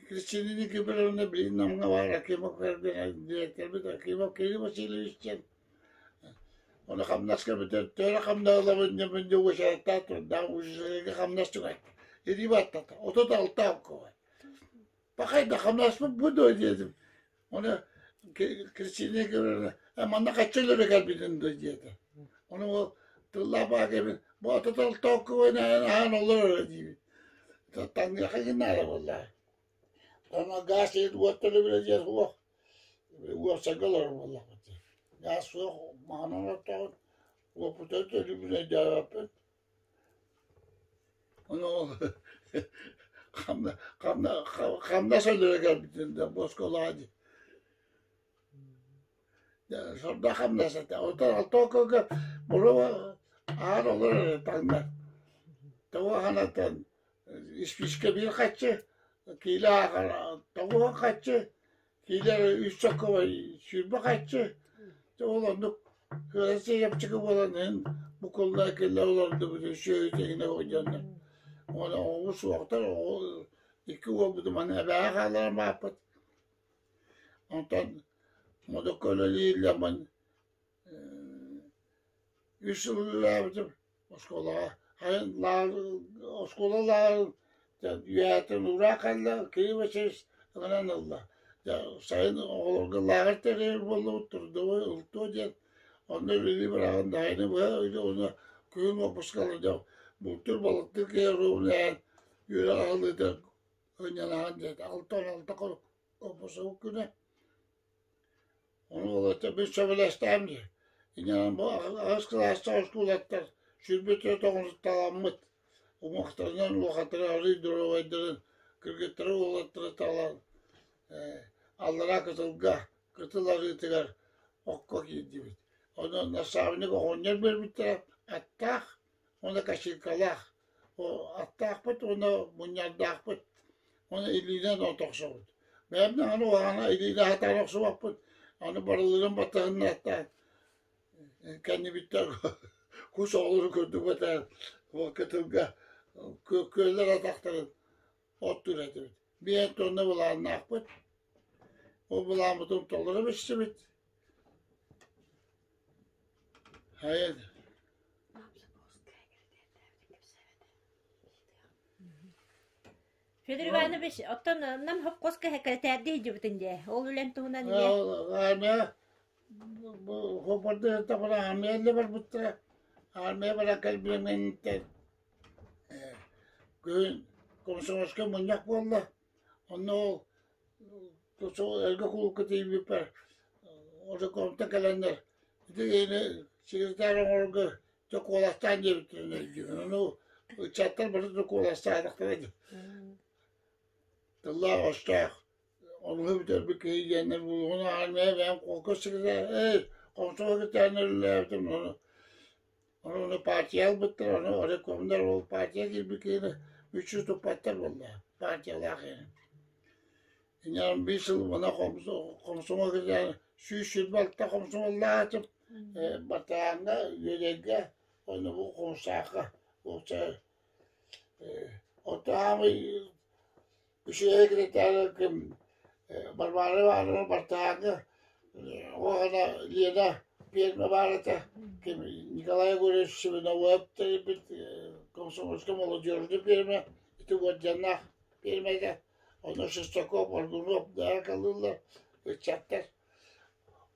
Кристина Никифоровна билигин Намҥа баар Акимов дириэктэрбит Акимов Кирилл Васильевич диэн ону хамнаска бүтэр төһө хамнаһылабын диэн дьэ уочараттаах турдаах ужасыга хамнас түгэн илии баттата 36 алкоголь пахай да хамнаспыт бу дуо диэтим ону Кристина Никифоровна манна хачча өлөрө кэлбитин дуо диэтэ ону ол тыллаах баакебин бу 36 алкоголь аһаан олорор диибит Таҥныахха наада буоллаҕа. Ама гаас иһит уот төлөбүрэ диэн суох. Уопсайга олорор буоллахпыт. Гаас суох, маһынан оттоҕун, уоппутун төлүүбүн өйдөөбөппүн. Ону ол хамнас өлөрө кэлбитин да оскуолаҕа дии. Сордоох хамнас этэ. Оттон алтооккога муру аан олорор эрэ таҥнар. Тоҕо ханатан испиискэ биир хаччы, киилэ ааҕар тоҕуһун хаччы, киилэ үс соккобай 20 хаччы. Ол оннук кыра чэпчэки буолан иһин букулла киллэ олордубут сүөһү тэҥинэ дьоннор. Уонна оҕо суохтар, оҕо икки уолбутун маны эбээҕэ хаалларан бааппыт. Онтон модукка үлэлииллэрбин үс сыл үлэлээбитим оскуолаҕа. Хайын оскуола лааҕырын үөһэттэн ураах кэллэ, Кирилл Васильевич ыҥыран ылла. Сайын оҕолорго лааҕыр тэрийэр буоллубут, трудовой ылтуо диэн онно үлэлии бараҕын даҕаны быһа уонна күһүн уоппускалар дьон бултуур балыктыыр киһи оруобуна үөрэх аһыллыыта Ынньалаан диэтэ 66 хонук оппосуһук күнэ. Ону ол өттө мин сөбүлэстэһим дии. Инньэ бу аҕыс кылаастаах оскуолаттар 24 тоҕонутталаммыт уҥуохтарынан улахаттары арыый доруобайдарын кыргыттары уолаттары талан аллараа кытылга кытыл арыытыгар окко киирдибит. Онон наставник оҕонньор биэрбиттэрэ аттаах уонна косилкалаах аттаахпыт уонна мунньардаахпыт уонна илиинэн от охсобут. Бэйэм даҕаны уһаана илиинэ сатаан охсубаппыт. Аны барыларын баттаһыннартаан кэннибиттэн кус оҕолору көрдүк этэ кытылга күөллэр атахтарын оттуур этибит. Биир тонна былааннаахпыт. Ол былааммытын толоро бистибит. Хайа Федор Иванович, оттон нам хопкоска сэкирэтээрдии сылдьыбытын дии. Ол үлэн туһунан ийэ. Армия хопордуһуттахпына армия эллэ барбыттара. Армия баран кэлбиэммиттэн күһүн комсомольскай мунньах буолла. Онно ол эргэ кулуупка тиийбиппэр оройкомтан кэлэннэр ити киһини секретарь оҥорорго дьэ куоластаан диэбиттэрин өйдүүбүн. Ону ыччаттар бары да куоластаатахтара дии. Тыллаах өстөөх онуһу бүтэрбит киһи диэннэр булугун армия бэйэм холкуо секретарь эй комсомол секретарынан үлэлээбитим ону ону ону партия ылбыттар ону райкомнар ол партия киирбит киһини мүччү туппаттар буолла партиялаах киһини. Инньэ биир сыл мана комсомол 126 комсомоллаатым Бартааҥҥа, Үөдэйгэ, уонна бу Хомустаахха. Оттон аамай Үчүгэй секретарь ким Варвара Ивановна Бартааҥҥа уонна Лена пиэрмэ баар этэ. Ким Николай Егорович Семеновоев тэрийбит комсомольскай молодежный пиэрмэ ити уордьаннаах пиэрмэ этэ. Онно Шестаков, Аргунов дааракалыыллар ыччаттар.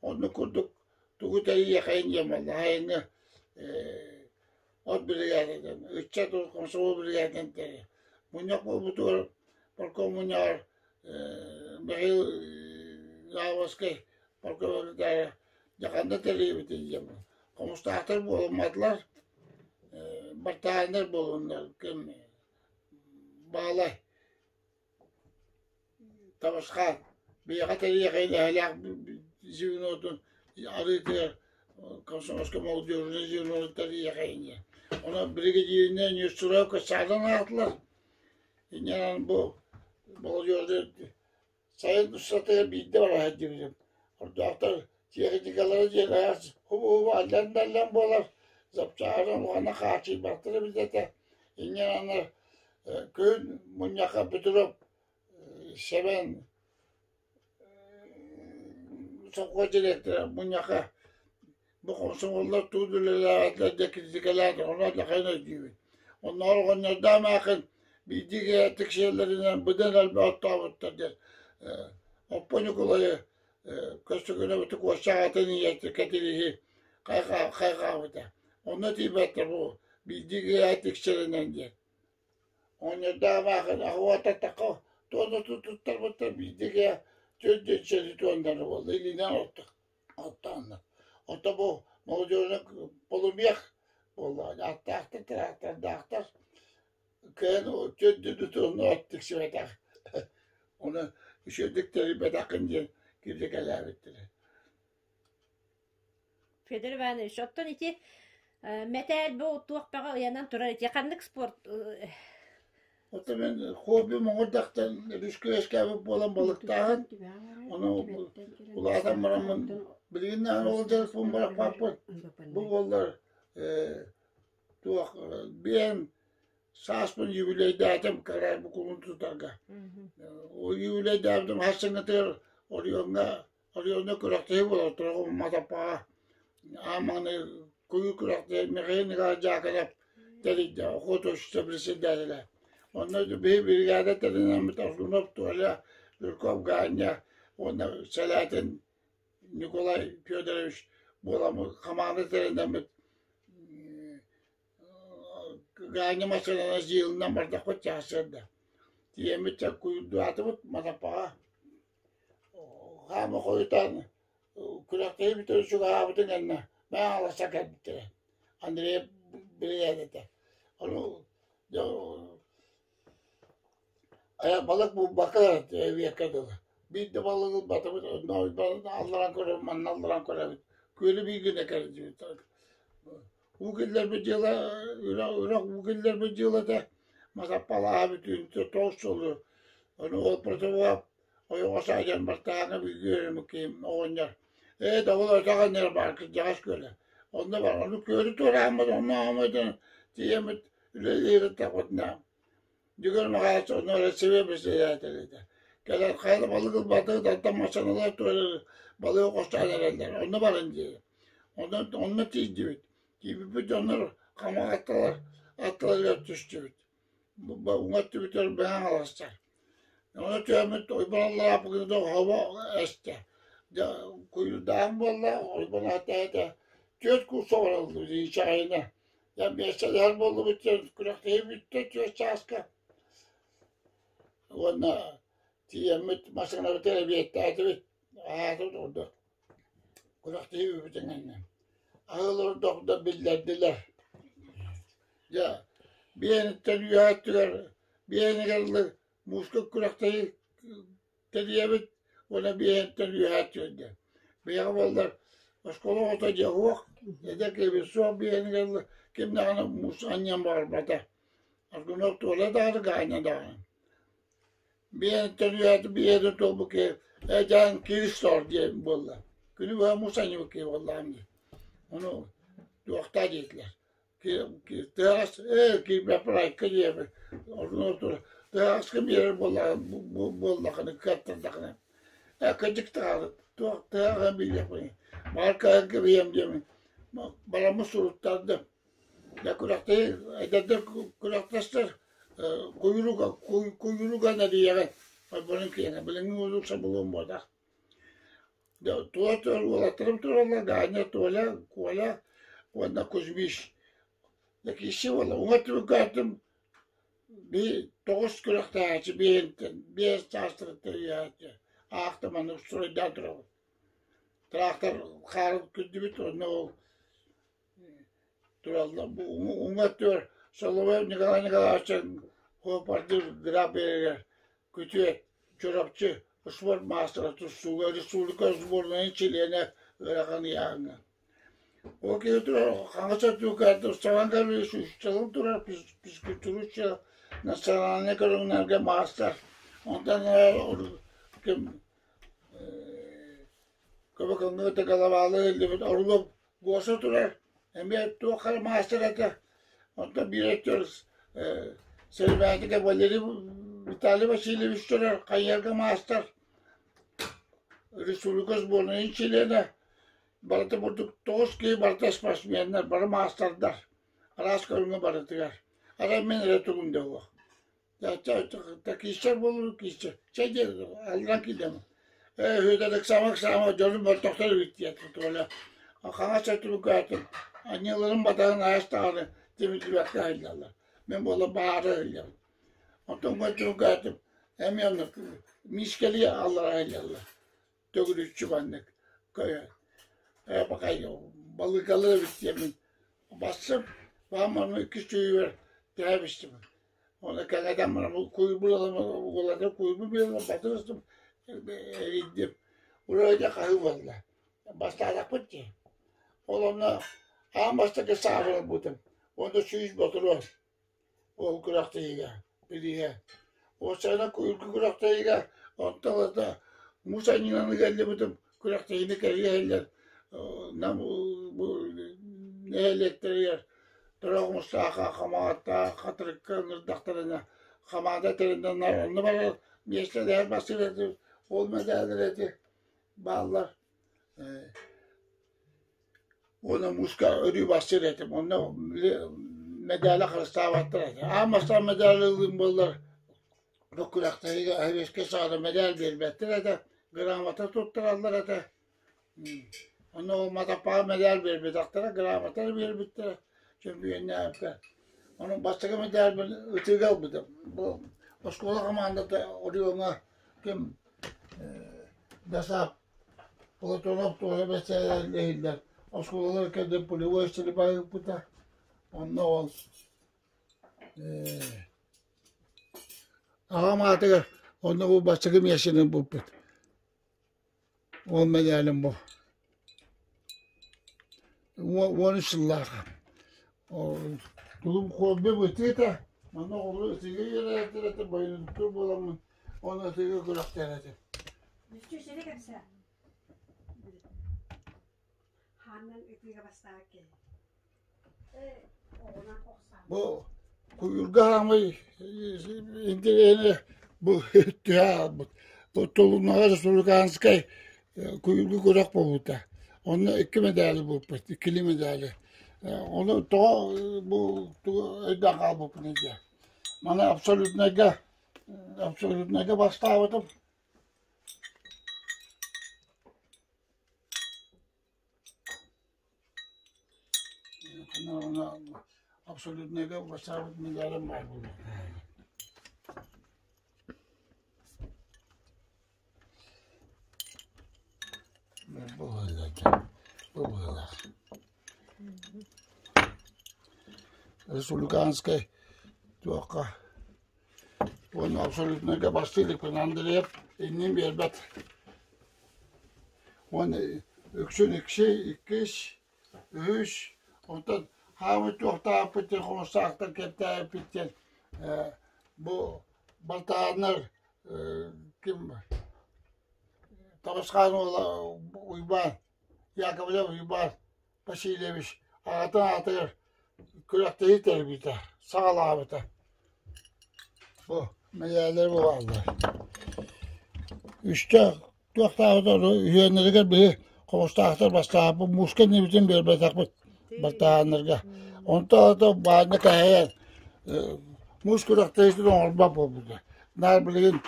Оннук курдук тугу тэрийиэхэйин диэн буолла. Сайыҥҥы от биригээдэтин, ыччат комсомол биригээдэтин тэрийэр. Мунньах буолбутугар парком мунньаҕар Михаил Заводскай парком дьэ ханна тэрийэбитий диэн хомустаахтар буолумматылар, бартааннар буолуннар ким Баалай Табысхаан биһиэхэ тэрийиэхэйин эһэлээх звенотун арыытыгар комсомольскай молодежный звенотун тэрийиэхэйин диэн. Онон биригэдьииринэн Нестеровка саадан аатылар. Инньэ бу молодежный сайын устатыгар биирдэ бара сылдьыбытым. Ордоохтор техникалара диэн араас хубу-хубу аллан-даллан буолар, запчааһынан улаханнык хааччыйбаттара эбит этэ. Инньэ гынан күн мунньахха Петров Сэмэн сопхуос директора мунньахха бу хомсомуоллар тугу да үлэлээбэтилэр диэн критикэлээн ону улахан өйдүүбүн. Оннооҕор оҕонньордоох эмээхин биирдии киһи тиксиэллэринэн быдан элбэх оттообуттар диэн Оппо Ньукулайы көстөкүнэбити Куоста аҕатын ийэтэ Кэтирииһи хайҕаабыта. Онно тиийбэттэр бу биирдии киһи тиксэринэн диэн. Оҕонньордоох эмээхин аһыататтахха туох да туттарбыттар биирдии киһи түөрт диэн туоннары буолла илиинэн оттооннор. Ото бу молодежный полумех буолла аттаахтар, тыраахтардаахтар кыайан түөрт туонна от тиксибэтэх. Ону үчүгэйдик тэрийбэтэххин диэн кирдикэлээбиттэрэ. Федор Иванович, оттон ити мэтээл бу туох бөҕө ыйанан турар ити ханнык спорт Оттон мин хобби моҥордахтан өрүскэ үөскээбит буолан балыктааһын, ону улаатан бараммын билигин даҕаны ол дьарыкпын бырахпаппын. Бу буоллар туох биэм сааспын юбилейдаатым кыра бу кулун тутарга. Ол юбилейдаабытым хас саҥатыгар оройуоҥҥа оройуоҥҥа күрэхтэһии буолар туругум Матаппаҕа аан маҥнай куйуур күрэхтэһии Михаил Николаевич Дьаакынап тэрийдэ охотовщица председателэ. Онно биһи биригээдэ тэринэммит Аргунов Толя, Жирков Ганя уонна Сэлээтин Николай Федорович буоламмыт хамаанда тэринэммит Ганя массыынанан дьиэлинэн бардахпыт чаһысыарда. Тиийэммит чэ куйуурдаатыбыт Матаппаҕа хаама хойутаан күрэхтэһии бүтэрэ чугаһаабытын кэннэ мэҥэ кэлбиттэрэ. Андрей биригээдэтэ. Ону балык булбакка эбиэккэ дылы. Биирдэ балык ылбатыбыт, онно алларан көрөбүт, манна алларан көрөбүт. Күөлү биир гына кэрдибит. Уу киллэрбит дьыала, үрэх, үрэх уу киллэрбит дьыалата Масаппалааһа бүтүүнтэ тоҕус сылы. Ону ол противоп ойоҕос саадьан бартааҥҥа бииргэ үөрэммит киһим оҕонньор ээ доҕор өтөх анньар баар кырдьаҕас күөлэ. Онно бар, ону күөлү туорааммыт, онно аамайдан тиийэммит үлэлиир аттахпытына Дьөгүөр Михайлович онно эрэ сибиэ председатель этэ. Кэлэн хайа да балык ылбатыгыт, оттон массыыналар туорар балыгы хостоон эрэллэр, онно баран диэ. Онно, онно тиийдибит. Тиийбиппит дьоннор хамах аттылар, аттыларыгар түстүбүт. Уҥа өттүбүтүгэр быһаҥ аластар. Ону түһэммит ойбон алларааппытыгар хобо эстэ. Дьэ, куйуурдааһын буолла, ойбон ата этэ. Түөрт куул собороллубут иичэҕэйинэ. Дьэ, миэстэлэһэр буоллубут диэн күрэхтэһии бүттэ түөрт чааска. Уонна тиийэммит массыынабытыгар эбиэттээтибит. Аһаатыбыт ордук. Күрэхтэһии бүппүтүн кэннэ. Аһыы олордох да биллэрдилэр. Дьэ, биэниттэн үөһэ өттүгэр биэнигэр мууска күрэхтэһии тэрийэбит уонна биэһэттэн үөһээ түөрдэ. Биһиэхэ буоллар оскуола оҕото дьэ суох, эдэр киһибит суох биэһинигэр ким даҕаны муус анньан баҕарбата. Аргунов Толя даҕаны, Ганя даҕаны. Биэһиттэн үөһээтэ биэһэтин туолбут киһи эдьээн кирис соор диэн буолла. Күнү быһа муус анньыбыт киһи буоллаҕым дии. Ону туохтаа диэтилэр. Тыаҕас ээ киирбэппин айка диэбит. Ону Тыһааска биэрэр буоллахына, кыаттардахына. Кырдьык даҕаны, туох тыһааҕын билиэхпиний. Баҕар кыайан кэбиһиэм диэммин бараммын суруттардым. Дьэ күрэхтэһии эдэрдэр күрэхтэстэр куйуруга куйуруга эрийэҕин ойбонун киэнэ билиҥҥи курдук сабыллыан буолбатах. Дьэ тула уолаттарым тураллар Ганя, Толя, Коля уонна Кузьмич. Дьэ киирсии буолла. Уҥа түбүккэ би тоҕус күрэхтэһээччи биэһинтэн биэс чаастарыттан үөһээччи аахта маннык стройдаан турабыт. Трактор хаарын күрдүбүт уонна ол тураллар. Уҥа өттүгэр Соловьев Николай Николаевич суоппардыыр граф биэрэригэр күтүөт Чурапчы спорт маастара тустууга республика сборнайын чилиэнэ ыарахан ыйааһыҥҥа. Ол киһи турар хаҥас өттүгэр Саван Гаврильевич учууталым турар физкультура национальнай көрүҥнэргэ маастар. Онтон ким Көбөкөҥҥө головалыы иһиллибит Орлов Гоша турар, эмиэ туох эрэ маастар этэ. Онтон биир өттүгэр Сэрибээтикэ Валерий Виталий Васильевич турар, хайыһарга маастар, республика сборнайын чилиэнэ. Барыта бурдук тоҕус киһи барыта спортсменнар, бары маастардар, араас көрүҥҥэ барытыгар. Арай мин эрэ тугум да суох. Киирсэр буоллун киирсэр. Чэ диэн алларан киирдим. Ээ Сүөдэр ыксаама ыксаама дьонум мөлтөхтөр эбит диэтэ Толя. Хаҥас өттүбүн көрөөтүм. Анньыыларын батаһын аас даҕаны тимирдибэккэ аһыллаллар. Мин буола баара аһыллабын. Онтон өттүбүн көрөөтүм эмиэ оннук миискэлии аллара аһыллаллар. Төгүрүччү маннык балыыкалар эбит диэммин бассым баам иккис чүйүгэр түһээбистим оны кэҥэтэн баран куйбун уолаттар куйбун биэрэн батырыстым эрийдим ураа дьэ хаһыы буолла бастаатахпыт дии ол онно аан бастакы саабын ылбытым уонна 130 Ол күрэхтэһиигэ билиигэ. Уопсайынан куйургу күрэхтэһиигэ онтон ылата муус анньынан ыгаллыбытым күрэхтэһиини кэрийэ иһиллэр Нам бу нэһилиэктэригэр Төрөх Мустааха, Хамаҕаттаах, Хатырыкка ыҥырдахтарына хамаанда тэринэн онно барар миэстэлэһэр бастыыр этим, ол мэдээлэр эти бааллар. Уонна мууска өрүү барсар этим. Онно били мэдээлэ харыстаабаттар этэ. Аан бастаан мэдээл ылыым буоллар, бу күрэхтэһиигэ Советскай саҕана мэдээл биэрбэттэр этэ, грамота туттараллар этэ. Онно ол Матаппаҕа мэдээл биэрбэтэхтэрэ, грамота эрэ биэрбиттэрэ чөмпүйүөннээбиккэ. Ону бастакы мэдээлбин ытыыга ылбытым. Бу оскуола хамаандата Орионҥа ким Дасаап Платонов туора бэсээлэһиллэр оскуолалар кэлин полевой стрельба ыыппыта. Онно ол аҕам аатыгар онно бу бастакы миэстэни ылбыппыт. Ол мэдээлим бу. 13 сыллаах. Тулум хобби бытыыта. Манна оҕолору ытыыга үөрэтэр этэ, бойунуктуур буоламмын, оны ытыыга күрэхтэһэр этим. Мүччү сири кэпсээ. Хаанынан ытыыга бастаабыт киһи. Бу куйуурга хаамай интэриэһинэ бу түһэ хаалбыт. Бу Тулунаҕа республиканскай куйуурга күрэх буолбута. Онно икки мэдээли булпут, иккили мэдээли. Ону тоҕо бу тугу өйдөөн хаалбыппын диye. Маны абсолютнайга абсолютнайга бастаабытым. Абсолютнайга бастаабыт медалым баар буолуо. Бу быһыылаах. Республиканскай туохха уонна абсолютнайга бастыы иликпин Андреев иннин биэрбэт. Уонна үксүн икси, иккис, үһүс, онтон хаамыт туохтаахпыт диэн хомустаахтар кэптээбиппит диэн бу балтааннар ким Табысхаан уола Уйбаан, Яковлев Уйбаан Васильевич аҕатын аатыгар күрэхтэһии тэрийбитэ, саҕалаабыта. Бу Мэйээлэр буолаллар. Үстэ туохтаабыт үһүөннэригэр биһи хомустаахтар бастаабыт мууска иннибитин биэрбэтэхпит бартаһааннарга. Онтон ото баанньа кэһэйэн муус күрэхтэһиитин оҥорбот буолбута. Наар билигин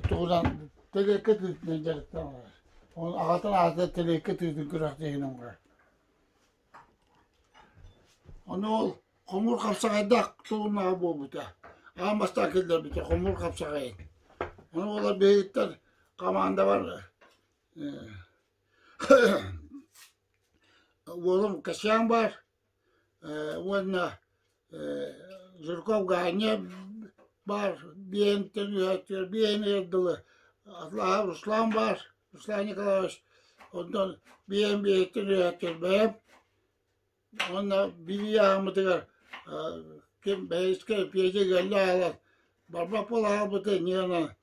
тугунан тэлиэккэ тыытынан дьарыктанар. Ол аҕатын аата тэлиэккэ тыытын күрэхтэһиин оҥорор. Ону ол хомуур хапсаҕайдаах тулуннаҕа буолбута. Аан бастаан киллэрбитэ хомуур хапсаҕайын. Ону буолар биһигиттэр хамаандабар уолум Касьян баар уонна Жирков Ганя баар биэнтэн үһэттэр биэнигэр дылы Руслан баар Руслан Николаевич онтон биэн биэһиттэн үһэттэр бэйэм Уонна биир ааҕыммытыгар ким бэһискэ Петя кэллэ аҕалан барбах буола хаалбыта инньэ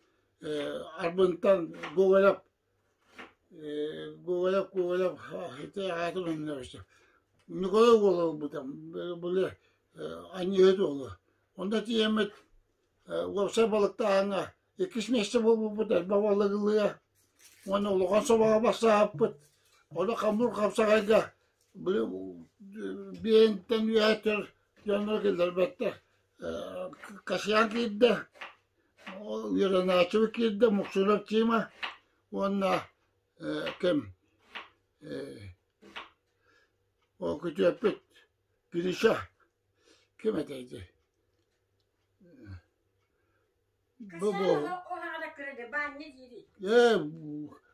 Арбынтан Гоголев Гоголев Гоголев ити аатын умнубучча Николай уола ылбыта били анньыһыт уола. Онно тиийэммит уопсай балыктааһыҥҥа иккис миэстэ буолбуппут элбэх балыгылыа уонна улахан собоҕо бассаһаппыт. Ону хамнуур хапсаҕайга били биэнтэн үөһэттэр дьоннор киллэрбэттэр. Касьян киирдэ, үөрэнээччибит киирдэ, Муксунов Тима уонна ким ол күтүөппүт Гриша ким этэй дии Бу Ээ,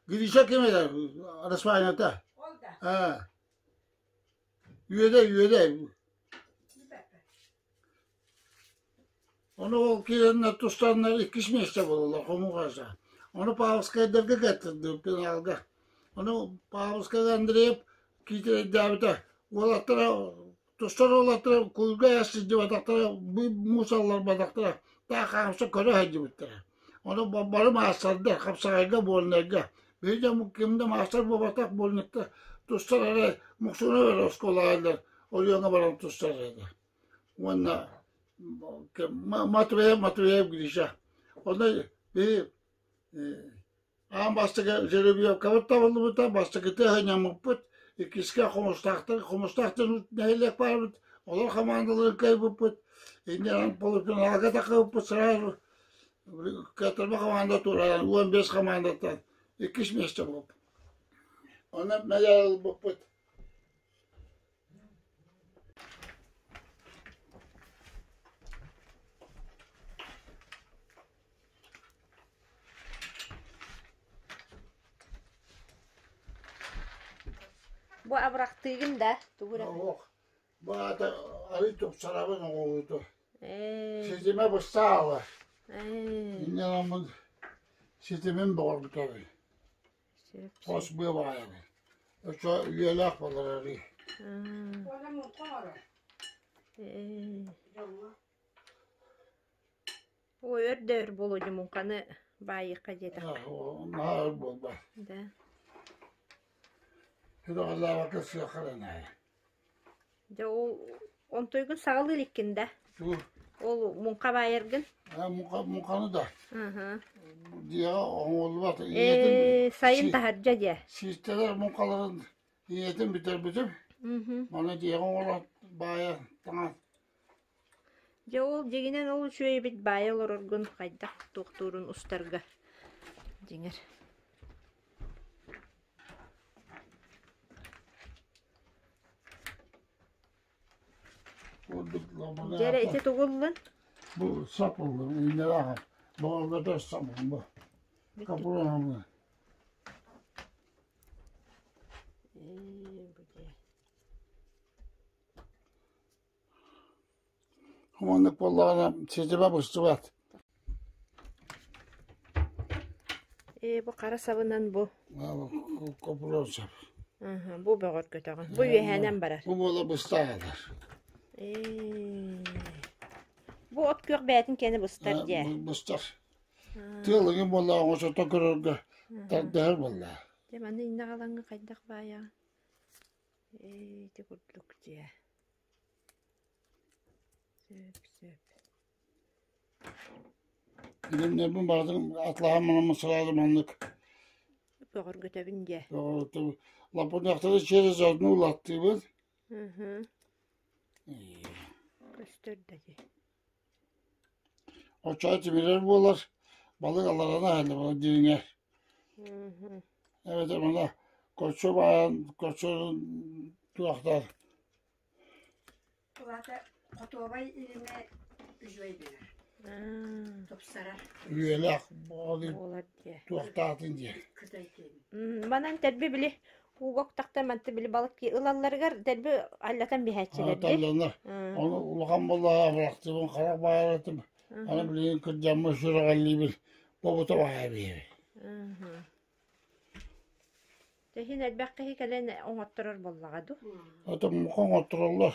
Гриша ким этэ? Араспаанньата. Аа. Үөдэ, үөдэ. Ону ол киирэннэр тустаннар иккис миэстэ буолаллар хомугаса. Ону Павловскайдарга кэттэрдим пеналга. Ону Павловскайга Андреев киитэрэйдээбитэ. Уолаттара Тустар уолаттара куйга сылдьыбатахтара, муус алларбатахтара, таах хаамса көрө сылдьыбыттара. Ону бары маастардар, хапсаҕайга, буолунайга. Биһиги дьоммут ким да маастар буолбатах, буолунайга тустар эрэ Муксуна эрэ оскуолаҕа Орионҥа баран тустар этэ. Уонна Матвеев, Матвеев Гриша. Онно биһи Аан бастакы жеребьевкабыт табыллыбыта, бастакыта сынньаммыппыт, иккискэ Хомустаахтар, Хомустаахтан нэһилиэк баарбыт, олор хамаандаларын кыайбыппыт, инньэ полуфиналга тахсыбыппыт сразу кыаттарба хамаанда тураан 15 хамаандаттан иккис миэстэ буолбут. Онон медаль ылбыппыт. Бу абырахтыыгын да тугу эрэ Суох. Бу аата арый тупсарабын оҥоһууту. Ситимэ быстаала. Инньэ гынан ситимин бөҕөргөтөбүн. Хос быа баайабын. Оччо үйэлээх буолар арый. Ой, өр да өр буолуо дии муҥханы баайыахха диэтэххэ. Наһаа өр буолбат. Да. Сүрэҕэлээбэккэ сыахха эрэ наада. Дьэ ол онтуйгун саҕалыы иликкин да? Тугу? Ол муҥха баайаргын? Муҥха, муҥханы да. Аһа. Дьиэҕэ оҥоһуллубат. Ийэтин Ээ, сайын таһырдьа дьэ. Сиистэлэр муҥхаларын ийэтин бүтэрбитим. Маны дьиэҕэ оҥорон баайа таҥас Дьэ ол дьиҥинэн ол үчүгэй эбит баайа олороргун хайдах туохтуурун устарга дьиҥэр Дьэ эрэ ити тугу ыллын? Бу сап ыллым, иннэлээх боҕорготор сап бу. Капуроҥҥа. Ээ, бу дьэ. Оннук буоллаҕына ситимэ быстыбат. Ээ, бу хара сабынан бу. Копулар сап. Бу бөҕөргөтөҕүн. Бу үөһээнэн барар. Бу буола быстаалар. Ээ. Бу от күөх бэйэтин киэнэ быстар дьэ. Быстар. Тыал ыгым буоллаҕа оҥочото көрөргө тардыһар буоллаҕа. Дьэ манна иннэ аҕалаҥҥа хайдах баайаҕын? Ээ, ити курдук дьэ. Сөп, сөп. Илимнэрбин барытын атлаһан манаммын сразу маннык Бөҕөргөтөбүн диэ. бөҕөргөтөбүн. Лаппынньахтары через одну улаттыыбын. Көстөр да дии. Оччоҕо тимирэр буолар, балык алларана аһыллар балык дириҥэр. Эбэтэр манна көрсө баайан көрсө туохтар Улаата хотуобай илимэ үчүгэй гынар. Тупсарар. Үйэлээх Буолар диэ. туохтаатын диэ. Кытай киэнин. Манан тэрби били ууга уктахта манты били балык ылалларыгар дэлби аллатан биһээччилэр дии. Аталланар. Ону улахан буоллаҕа абырахтыыбын харах баайар этим. Аны билигин кырдьаммын сүрэҕэллиибин. Бобута баайа биэрэбин. Тэһин элбэх киһи кэлэн оҥотторор буоллаҕа дуу? Ото муха оҥоттороллор.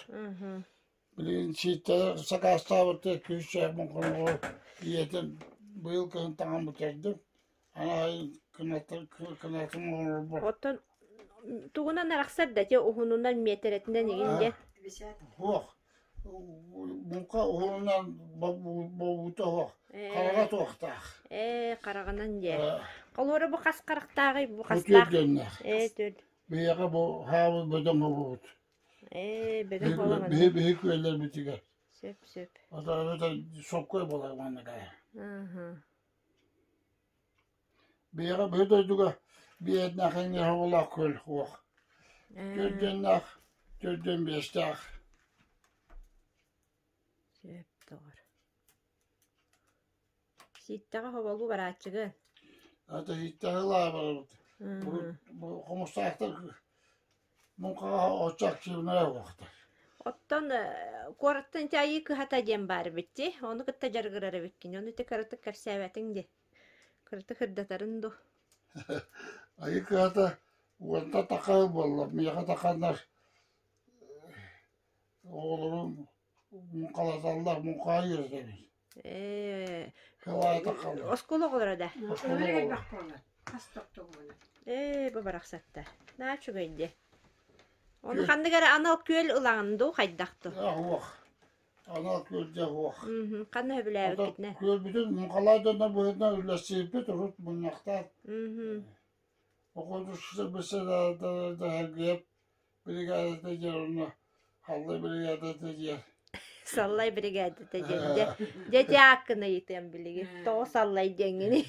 Билигин сииттэлэр сакаастаабыттар күүстээх муҥханоҕо ийэтин быйыл кыһын таҥан бүтэрдим. Аны айын кынатын оҥорорбор. Оттон тугунан арахсар да те уһунунан миэтэрэтинэн игин дьэ. Суох. Муҥха уһунунан бобуута суох. Хараҕа туохтаах. Ээ, хараҕынан дьэ. Холуора бу хас харахтааҕый? Бу Бу хастаах? түөрдүөннээх. Ээ, түөрт. Биһиэхэ бу хаабыл бөдөҥ бобуут. Ээ, бөдөҥ буолан Биһи биһи күөллэрбитигэр. Сөп, сөп. Ата соккой буолар манна кайа. Биһиэхэ биһи дойдуга биэһиннээх эҥэр оҕолоох күөл суох. Төрдүөннээх, төрдүөн биэстээх. Сөп доҕор. Сииттэҕэ хоболуу барааччыгын. Ата сииттэҕэ ылаа барабыт. Хомустаахтар муҥхаҕа оччо активнай буолуохтар. Оттон куораттан ити айыы кыһата диэн баар эбит дии. Ону кытта дьарыгырар эбиккин. Ону ити кыратык кэпсээбэтиҥ дии. Кыратык ырдатарын дуу. Айыы кыһата уонта таха буолла. Миэхэ таханнар оҕолорум муҥхалаталлар, муҥхаҕа үөрэтэбин. Ээ, Кылаата халлар. оскуола оҕолоро да? Оскуола Өлөр оҕолоро. элбэх буолла. Хас тохтобуна. Ээ, бу барахсаттар. Наа үчүгэй дии. Ону ханнык эрэ анал күөл ылаҕын дуу, хайдах дуу? Суох. Анал күөлгэ суох. Ханна сөбүлээбиккитинэ? Күөлбүтүн муҥхалаах дьоннор быһыытынан үллэстибиппит урут мунньахтаан. Оҕо бэссэдээтэл биригээдэтэ диэн онно Халлай биригээдэтэ диэн. Саллай биригээдэтэ диэн дьэ дьэ ити ааккын ыйытыам билигин. Тоҕо Саллай диэҥҥиний?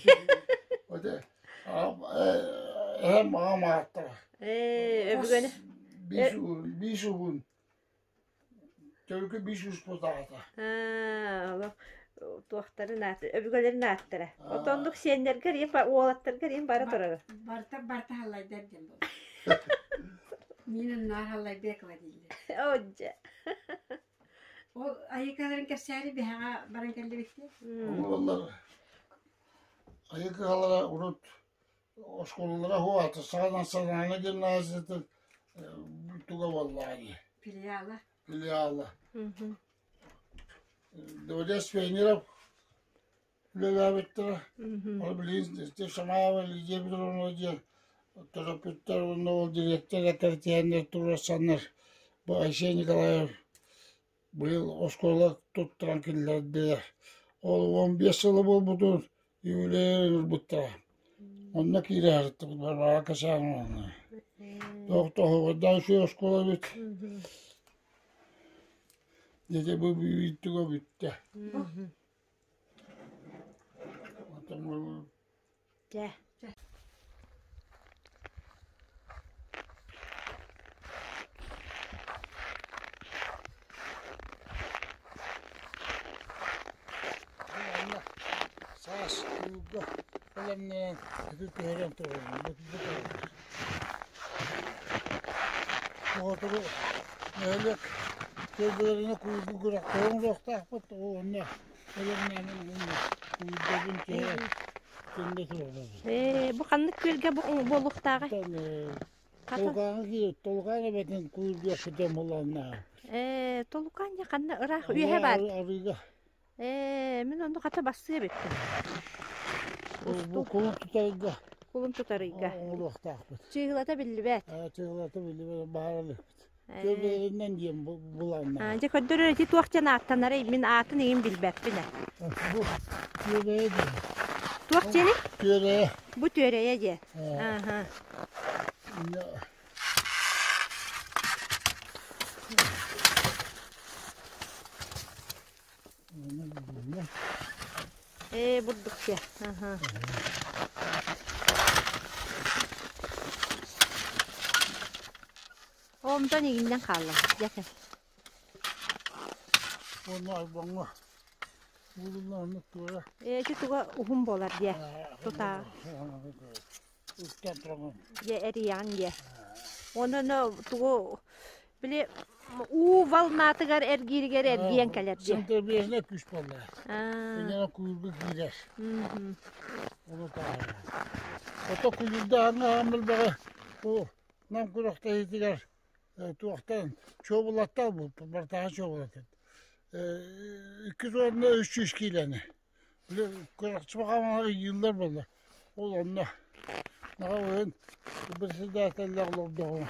Эһэм аҕам ааттара. Ээ, өбүгэни Биис уһун, биис уһун Төрүкү биис успут аата. Аа, олох туохтарын ааты, өбүгэлэрин ааттара. Отоннук сиэннэргэр ийэм уолаттаргар ийэм бара турара. Барта барта халлайдар диэн буолар. Мин наар Халлайбекова дииллэр. Одьа. Ол айыкаларын кэпсээри биһэҕэ баран кэллибит дии. Оҥороллор. Айыкалара урут оскуолалара хуата саҕа национальнай гимназиятын туга буоллаҕа дии. Филиала. Филиала. Дворец пионеров үлэлээбиттэрэ. Ол билигин Шамаева Лидия Петровна диэн төрөппүттэр уонна ол дириэктэр кэртиһэннэр туруорсаннар бу Айсен Николаев быйыл оскуола туттаран киллэрдилэр. Ол 15 сыла буолбутун юбилейын ылбыттара. Онно киирэ сырыттыбыт Варвара Касановна. Туох тоһугурдаах үчүгэй оскуола эбит. Дьэ бу бүтүгэ бүттэ. Дьэ. Саас куулга бэлэмнэнэн ити түһэрэн турабын. Оҕотугу нэһилиэк көрбөлөрүнэ куулгу күрэхтэһэн олоруохтаахпыт уонна бэлэмнээнин уонна куулгабын түһэрэн төннө турабын. Ээ, бу ханнык күөлгэ буолуохтааҕый? Толукааҥҥа киирэр, Толукаан эбэтин куулгуохпутун буланнаа. Ээ, Толукаан дьэ ханна ыраах үөһэ баар. Арыыга. Ээ, мин онно хата бассыа эбиппин. Бу кулун тутарга. Кулун тутарыйга. Оҥоруохтаахпыт. Чыыһылата биллибэт. Чыыһылата биллибэт, баара иликпит. Күөбэйэринэн диэн буланна. Дьэ көрдөрөр ити туох диэн ааттанарый? Мин аатын игин билбэппин ээ. Бу түөрэйэ диэн. Туох диэний? Түөрэйэ. Бу түөрэйэ диэн. Аха. Ээ, бурдук дьэ. Аха. Онтон игиннэн хаалла. Дьэ кэл. Уонна ойбоҥҥо уулунна оннук туора. Ээ, ити туга уһун буолар диэ. Тутаа. Үктэн тураҥын. Дьэ эрийэҕин диэ. Онон тугу били уу волнатыгар эргииригэр эргийэн кэлэр диэ. Сынтырбиэһинэ күүс буолла. Инньэ куйуурга киирэр. Ону таһаарар. Ото куйуурдааһыҥҥа хааммыл бөҕө бу Нам күрэхтэһиитигэр туохтан чуобулаттан бартаҕа чуобулатын. 2 уонна 300 киилэни. Били күрэхчи ыйыыллар буолла. Ол онно наҕа уһун председателлээх олордоҕуна.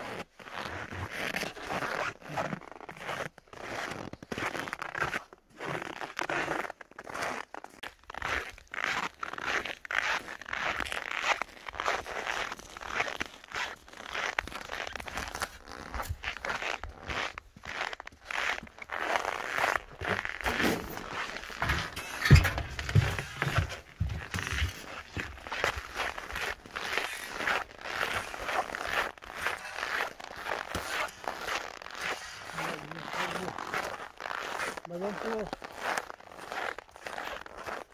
Бэлэм туруор.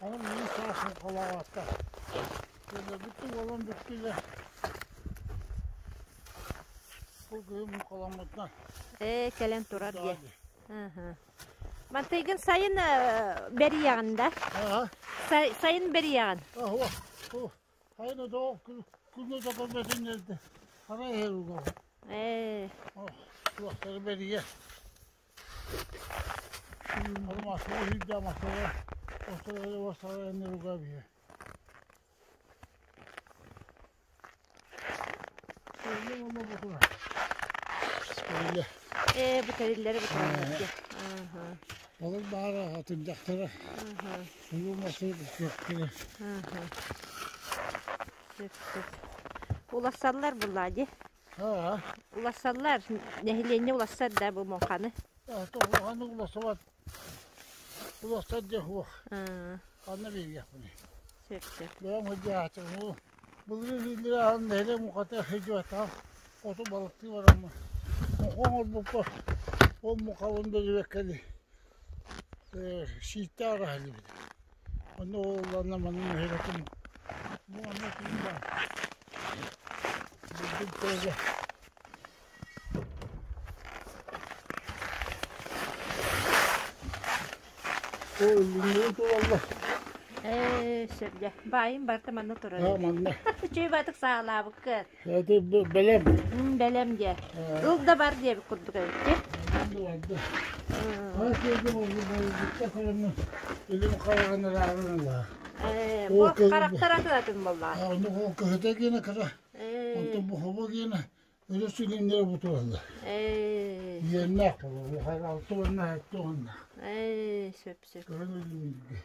Аны мин саас холоҕоотто. Бүттү буолан бүттүлэр. Бу күһүн муҥхаламмытынан. Ээ, кэлэн турар дии. Мантыйгын сайын бэрийэҕин да? Сайын бэрийэҕин? Сайын отоо күнү да көрбөтүн деді. Хара иһэр угар. Ээ. Туохтары бэрийэ. Ол масыга сүүрдэ масыга осторога осторога эннер уга биһэ. Ээ, бу тэриллэри бу тураллар. Балык баара атырдьахтара, улуу масы күөхтэрэ. Сөп, сөп. Улассаллар буллаа дии. Улассаллар, нэһилиэнньэ улассар да бу муҥханы. Улахан улассабат. Улассар дьэ суох. Ханна биэриэхпиний? Сөп, сөп. Бэйэм сылдьааччым. Былырыын иллэрээ аһын нэһилиэк муҥхата сылдьыбатаҕым. Хоту балыктыы бараммын. Муҥха оҥорбуппар ол муҥхабын бэдибэккэли сииктээх араһа илибит. Онно уолланна манна нэһилиэким бу онно киирбэт. Бурдук тыага. Ол илиҥҥи тураллар. Ээ, сөбүлэ. Баайым барыта манна турар. Аа, манна. Үчүгэй баатык саалаабыккын. Это бэлэм. Бэлэм диэ. Ыл да бар диэбит курдук эбит дии. Барда. Аа, киэдим ол бу көрөммүн илим хараҕын ырааҕын ылаа. Ээ, бу харахтар атын атын буоллаҕа. Оннук ол кыһыта гиэнэ кыра. Онтон бу хобо гиэнэ Өрө сүлүннэрэ бу тураллар. Ээ. Иэннээх буолар. 6 уонна 7 уонна. Ээ, сөп сөп. Көрөн өлүмүргэ.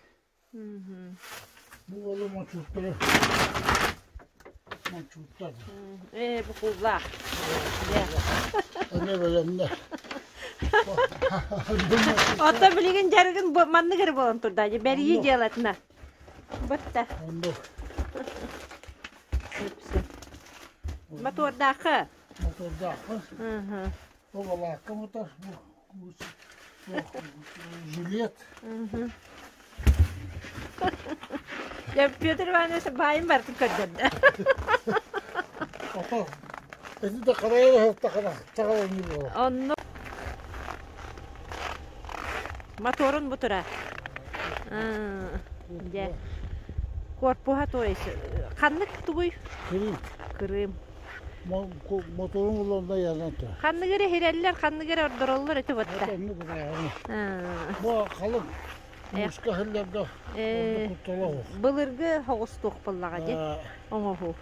Бу уолу мончууктары мончууктар. Ээ, бу куллаах. Эмэ бэлэмнэ. Оттон билигин дьарыгын маннык эрэ буолан турда. Бэрийи дьыалатына. Бытта. Оннук. Сөп сөп. Мотуордаахха? Мотуордаахха. Бу балаакка мотор, бу жилет. Дьэ, Петр Иванович баайын барытын көрдөрдө. Ото, эти да харайа таҕаланыы буолар. Онно моторун бу тура. Дьэ, корпуһа то есть ханнык тугуй? Крым. Крым. Моторун уларда язан тура. Ханнык эрэ иһирэллэр, ханнык эрэ ордороллор ити батта. Бу халыҥ мууска иһиллэргэ куттала суох. Былыргы хоҕустуох буоллаҕа дии оҥоһуу.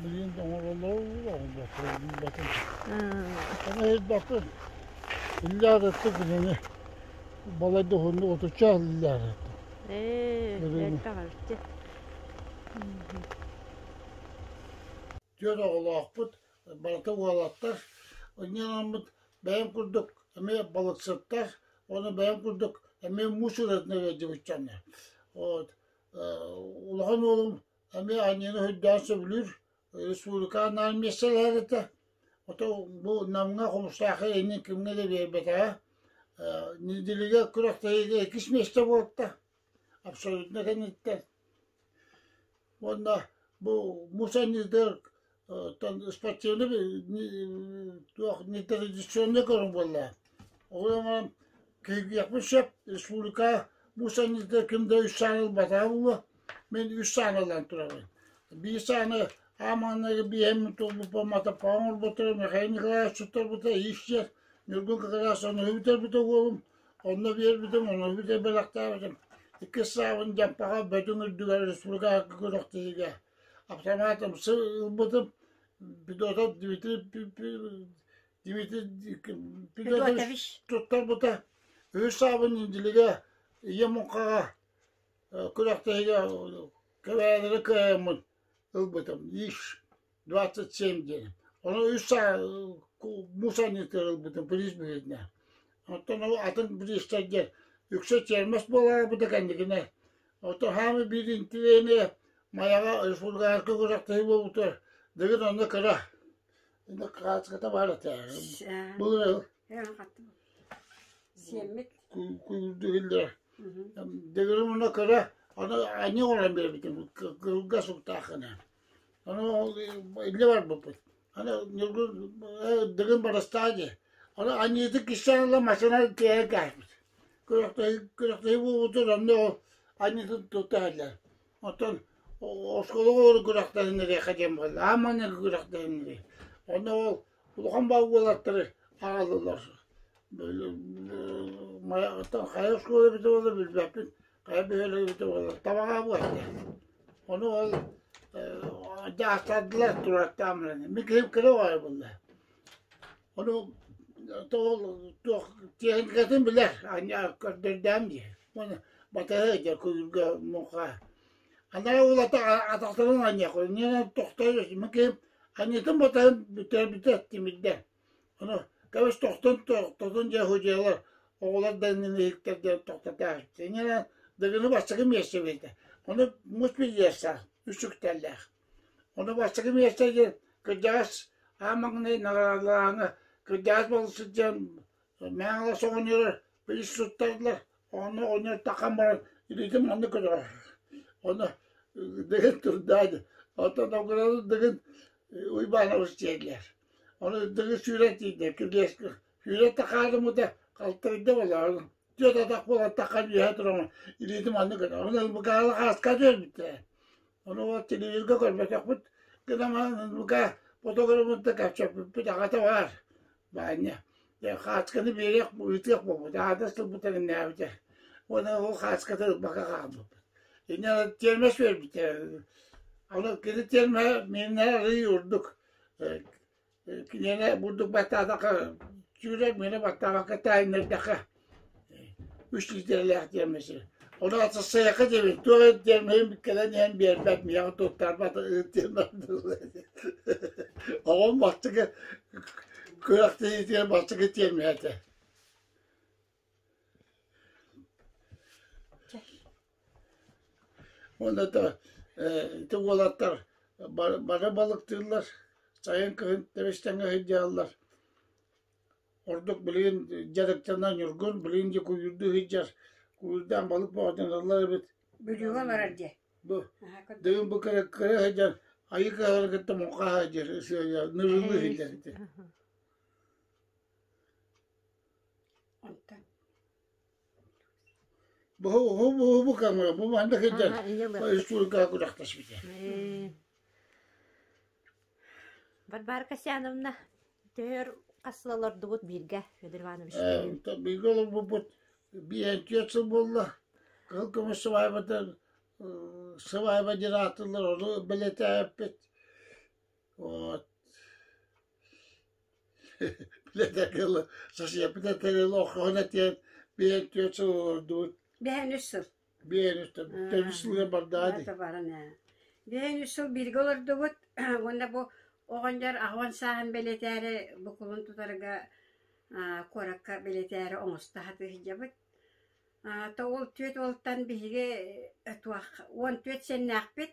Билигин оҥороллоро оҥорботторо билбэтим. Ону иһирбэппин. Иллээх кинини балайда уһуннук отучча иллээх Ээ, элбэх эбит. Түөрт оҕолоохпут, барыта уолаттар. Инньэ бэйэм курдук эмиэ балыксыттар, уонна бэйэм курдук эмиэ муус ырыатынан ыалдьыбыт дьоннор. Вот улахан уолум эмиэ анньыыны үрдээн сөбүлүүр, республикаҕа анаан миэстэлэһэр этэ. Ото бу Намҥа Хомустаахха иннин кимҥэ да биэрбэтэҕэ. Неделяга күрэхтэһиигэ иккис миэстэ буолта. Абсолютно кэнниттэн. Уонна бу муус анньыытыгар спортивный туох нетрадиционный көрүҥ буолла. Ол гынан киһиргиэхпин сөп, республика муус анньыытыгар ким да үс сааны ылбатаҕа буолуо. Мин үс сааны ылан турабын. Биир сааны аамаҥнаҕа биэһэммин туолбуппар матаппаҕа оҥорбуттара Михаил Николаевич туттарбыта ис сир, Ньургун как раз ону бүтэрбитэ уолум, онно биэрбитим, ону бүтэр бэлэхтээбитим. Иккис саабын Дьампаҕа Бөтүҥ үрдүгэр республикаҕа күрэхтэһиигэ автоматом ылбытым. Педотов Дмитрий Дмитрий Педотович туттарбыта. Үһүс саабын Индилигэ Ийэ муҥхаҕа күрэхтэһиигэ кэбээлэри кыайаммын ылбытым. Иш 27 диэн. Ону үс саа муус анньыытыгар ылбытым приз быһыытынан. Оттон ол атын бириистэргэ үксэ тиэрмэс буолаабыта кэнникинэ. Оттон хаамы биир интириэһинэй Майаҕа республиканскай күрэхтэһии буолбутугар Дыгын онно кыра. Инде хаачыката баар этэ. Былыр Сиэммит. Күүрдүгүллэр. Дыгыным онно кыра, ону анньы оҥорон биэрбитим, кылгас уктааххына. Ону ол илдьэ барбыппыт. Аны Ньургун Дыгын барыстаа дии. Ону анньыытын кистээн ыла машина тиэйэн кээспит. Күрэхтэһии буолбутун онно ол анньыытын тутта иһэллэр. Оттон оскуолаҕа олорор күрэхтэһиннэриэххэ диэн буолла. Аан маҥнайгы күрэхтэһиннэрии. Онно ол улахан баал уолаттары аҕаллылар. Хайа оскуола эбитэ буолла билбэппин. Хайа бөһүөлэк эбитэ буолла. Табаҕа буолла. Ону ол дьаастардылар турартаан баран. Мин киһим кыра оҕо буолла. Ону туох тиэхиньикэтин билэр, көрдөрдөөн дии. Уонна батыһа сылдьар куйуурга муҥха. Анараа уолата атахтарын анньыах, иннинэн тохтойор мин киһим анньыытын батыһан бүтэрбитэ тимирдэ. Ону кэбис тохтон тохтотун дьэ судьуйалар оҕолор да иннин иһиктэр диэн тохтотоох. Иннинэн Дыгыны бастакы миэстэ биэрдэ. Ону муус билиэсэ үс үктэллээх. Ону бастакы миэстэ диэн кырдьаҕас аан маҥнай наҕараадалааһыҥҥа кырдьаҕас буола сылдьан мэҥэ оҕонньору билис туттардылар. Ону оҕонньор таххан баран илиитин маннык көтөҕөр. Ону Дыгын турдаа дии. Оттон Новгородов Дыгын Уйбаанабыс дииллэр. Ону Дыгын сүүрэн тиийдэ. Кирдиэскэ сүүрэн тахаарыммыта халтарыйда буоллаҕа. Түөрт атах буолан таххан үөһэ туран илиитин маннык көтөҕөр. Ону ылбыкаала хааска түөрбүттэрэ. Ону ол телевизорга көрбөтөхпүт гынан баран НВК фотографыттан кэпсэппиппит аҕата баар Баанньа. Дьэ хаасканы биэриэх ыытыах буолбут, аадас тылбыт эҥиннээбитэ. Уонна ол хааската ылбакка хаалбыппыт. Инньэ тиэрмэс биэрбиттэрэ. Ону кини тиэрмэһэ миэннэрэ арыый урдук. Киниэнэ бурдук баттаатахха сүүрэр, миэнэ баттаабакка таайыннардаха үс лиитэрэлээх тиэрмэси. Ону сыйака диэбит, туох эрэ тиэрмэһин кэлэн иһэн биэрбэт, миэхэ туттарбат тиэрмэс Оҕом бастакы күрэхтэһиитигэр бастакы тиэрмэһэ этэ. Уонна да ити уолаттар бары балыктыыллар, сайын кыһын тэбис-тэҥҥэ сылдьаллар. Ордук билигин дьарыктана Ньургун, билигин дьэ куйуурдуу сылдьар, куйуурдаан балык бөҕөтүн ыллар эбит. Бүлүүгэ олорор дии. Бу дыгын бу кыра кыра сылдьан айыы кыһалары кытта муҥха сылдьар, нырылыы сылдьар ити. Онтон Бу бу бу камера бу манна сылдьан республикаҕа күрэхтэспитэ. Варвара Касьяновна, төһөр хас сыл олордугут бииргэ, Федор Иванович? Бииргэ олорбуппут биир түөрт сыл буолла. Кыһыл көмүс сыбаайбата сыбаайба диэн ааттыыллар, ону бэлиэтээбиппит. Билэтэ сосиэппит этэрин оххоһун этиэн биэһэн түөрт сыл олордубут. Биэһэн үс сыл. Биэһэн үс төрдүс сылга бардаа дии. Баран ээ. Биэһэн үс сыл бииргэ олордубут уонна бу оҕонньор аҕыан сааһын бэлиэтээри бу кулун тутарга куоракка бэлиэтээри оҥосто сатыы сылдьабыт. То ол түөрт уолтан биһиги туох 14 сэннээхпит,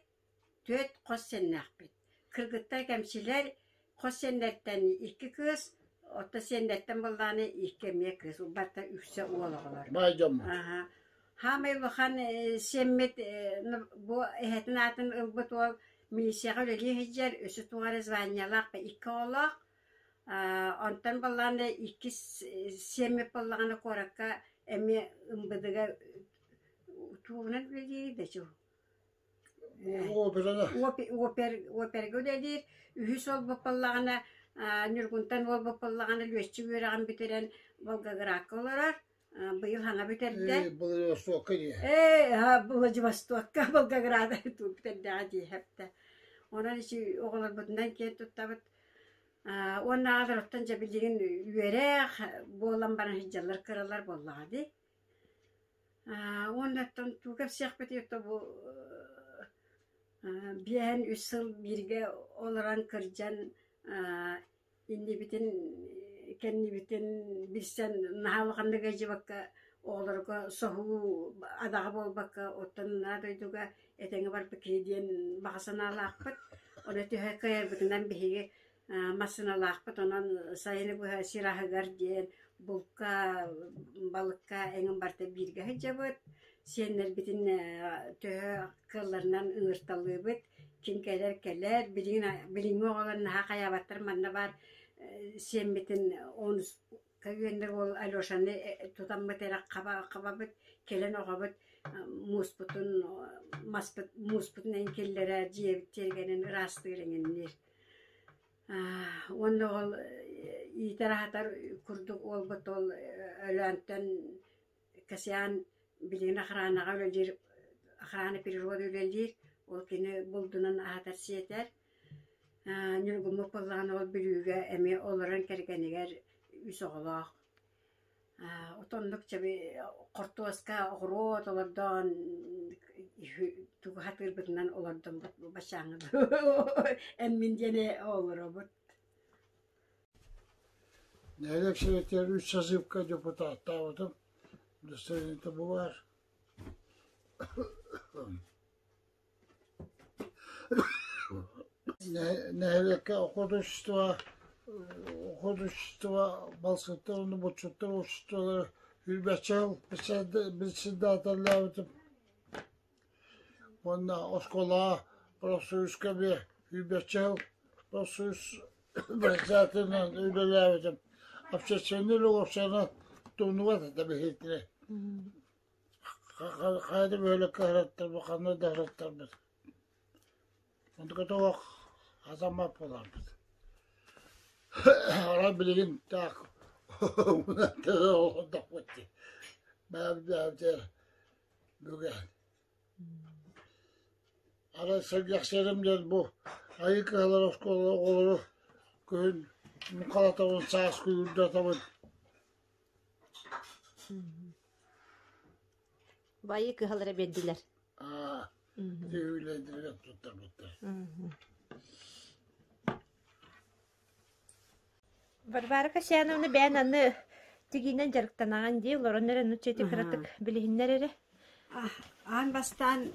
түөрт хос сэннээхпит. Кыргыттар кэмчилэр хос сэннэртэн икки кыыс, оттон сиэннэртэн буоллаҕына икки эмиэ кыыс, барыта үксэ уол оҕолор. Баай дьоммут. Аһа. Хаамай улахан сиэммит бу эһэтин аатын ылбыт уол милицияҕа үлэлии сылдьар, өссө туох эрэ званиелаах икки оҕолоох. Онтон буоллаҕына иккис сиэммит буоллаҕына куоракка эмиэ ымбыдыга тугунан үлэлиир да чу Операны. Опер оперга үлэлиир. Үһүс уолбут буоллаҕына Ньургунтан уолбут буоллаҕына лүөччүк үөрэҕин бүтэрэн Волгоградка олорор. Быйыл хаҥа бүтэрдэ. Владивостокка дии. Ээ, Владивостокка, Волгограда бүтэрдэҕэ дии хэптэ. Онон ити оҕолорбутунан киэн туттабыт. Уонна аҕаларыттан дьэ билигин үөрэх буолан баран сылдьаллар кыралар буоллаҕа дии. Уонна оттон тугу кэпсиэхпитий то бу биэһэн үс сыл бииргэ олорон кырдьан иннибитин кэннибитин билсэн наһаа улаханнык ыалдьыбакка оҕолорго соһуу адаҕа буолбакка оттон мына дойдуга этэҥҥэ барбыт киһи диэн баҕа санаалаахпыт. Ону төһө кыайарбытынан биһиги массыыналаахпыт онон сайыны быһа сир аһыгар диэн булка, балыкка эҥин барыта бииргэ сылдьабыт. Сиэннэрбитин төһө кыалларынан ыҥырталыыбыт. Ким кэлэр кэлэр. Билигин билиҥҥи оҕолор наһаа хайаабаттар манна баар сиэммитин онуска үөннэр уол Алешаны тутаммыт эрэ хабабыт кэлэн оҕобут мууспутун маспыт мууспутун эҥин киллэрэр дьиэбит тиэргэнин ыраастыыр эҥинниир. Уонна ол иитэр-аһатар курдук уолбут ол Өлөөнтөн Касьян билигин охранаҕа үлэлиир, охрана природы үлэлиир, ол кини булдунан аһатар-сиэтэр. Ньургуммут буоллаҕына ол Бүлүүгэ эмиэ олорон кэргэнигэр үс оҕолоох. Отоннук чэби хортуоска оҕуруот олордоон тугу сатыырбытынан олордоммут баччааҥҥа эн мин диэни олоробут. Нэһилиэк сэбиэтигэр үс созывка депутаттаабытым. Удостоверениета бу баар. Нэһилиэккэ художество художество балсыттар уонна булчуттар обществолара сүүрбэччэ сыл председателлээбитим. Уонна оскуолаҕа профсоюзка эмиэ сүүрбэччэ сыл профсоюз председателинэн үлэлээбитим. Общественнай уопсайынан тумнубат этэ биһиги. Хайа да бөһүөлэккэ ыһыраттарбыт, ханна да ыһыраттарбыт. Онтуката олох хатаммат буоларбыт. Арай билигин таах олордохпут дии. Бэйэбит бүгэн. Арай сэргэхсийэрим диэн бу Айыы кыһалар оскуола оҕолору күһүн муҥхалатабын, саас куйуурдатабын. Бу айыы кыһалара биэрдилэр. Аа, үлэлэригэр туттарбыттар. Варвара Касьяновна бэйэн аны тигиинэн дьарыктанаҕын дии, олорон эрэ нучча ити кыратык билиһиннэр эрэ. Аан бастаан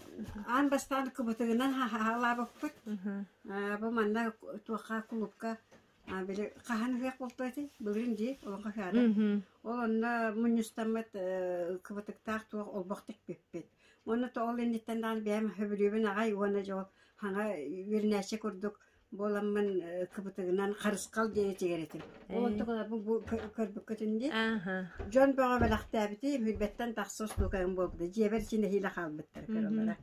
аан бастаан кыбытыгынан хаалаабыппыт. Бу манна туохха кулуупка били хаһан ыһыах буолта этэй? Былырыын дии, олоҥхо ыһыаҕа. Ол онно мунньустаммыт кыбытыктаах туох олбох тикпиппит. Уонна то ол инниттэн даҕаны бэйэм сөбүлүүбүн аҕай уонна дьол хаҥа үөрэнээччи курдук буоламмын кыбытыгынан харысхал диэни тигэр этим. Ол онтукаларбын бу көрбүккүтүн дии. Дьон бөҕө бэлэхтээбити, мүлбэттэн тахса устуукайым буолбута. Дьиэбэр чин нэһиилэ хаалбыттар кыралара.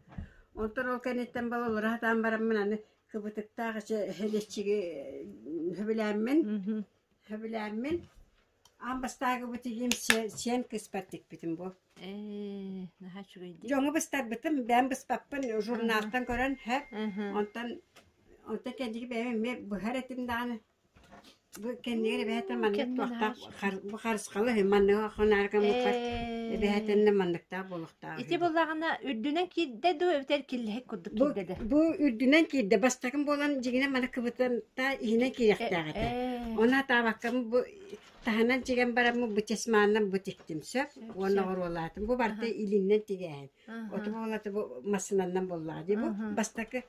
Онтон ол кэнниттэн балалара сатаан бараммын аны кыбытыктаах ичэ хэлэччиги сөбүлээммин сөбүлээммин аан бастаагыбыт илиим сиэн кыыспар тикпитим бу. Ээ, наһаа үчүгэй дии. Дьоҥу быстарбытым, бэйэм быспаппын журналтан көрөн, һэ. Онтон онтон кэнники бэйэм эмиэ быһар этим даҕаны. Бу кэннигэр эбэһээтэ маннык Кэннин туохтаах аһааччы. хар- бу харысхалы үһү манныгы хонааргаммыппар Ээ. эбэһээтэннэ манныктаах буолуохтаах Ити үһү. буоллаҕына үрдүнэн киирдэ дуу эбэтэр киллэһик курдук Бу киирдэ да? бу үрдүнэн киирдэ бастакым буолан дьиҥинэн маны кыбытан та иһинэн Э киириэхтээх этэ. ээ. Ону атаабаккам бу таһынан тигэн бараммын бу чесмааннан бу тиктим сөп Сөп уонна сөп. оруолаатым. Бу барыта Аха. илиннэн тигээһин. Оту Аха. буолата бу массыынаннан буоллаҕа дии бу Аха. бастакы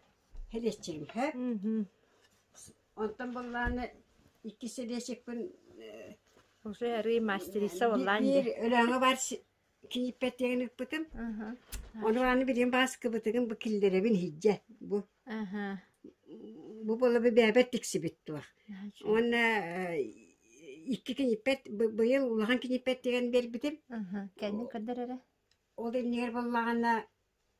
хэлиэччигим сөп. Мгм. Онтон буоллаҕына иккис сэлиэчикпин Уже арыы мастерица буоллаан биир дии. Өлөөҥө баар кииппэт диэн ыыппытым. Аха. Ону аны билигин бааскыбытыгын бу киллэрэбин иһирдьэ. Бу Аха. бу буола бэйэбэр тиксибит туох. Уонна икки киниппэт быйыл улахан киниппэт диэн биэрбитим. Аха. Кэннин көрдөр эрэ. Ол иннигэр буоллаҕына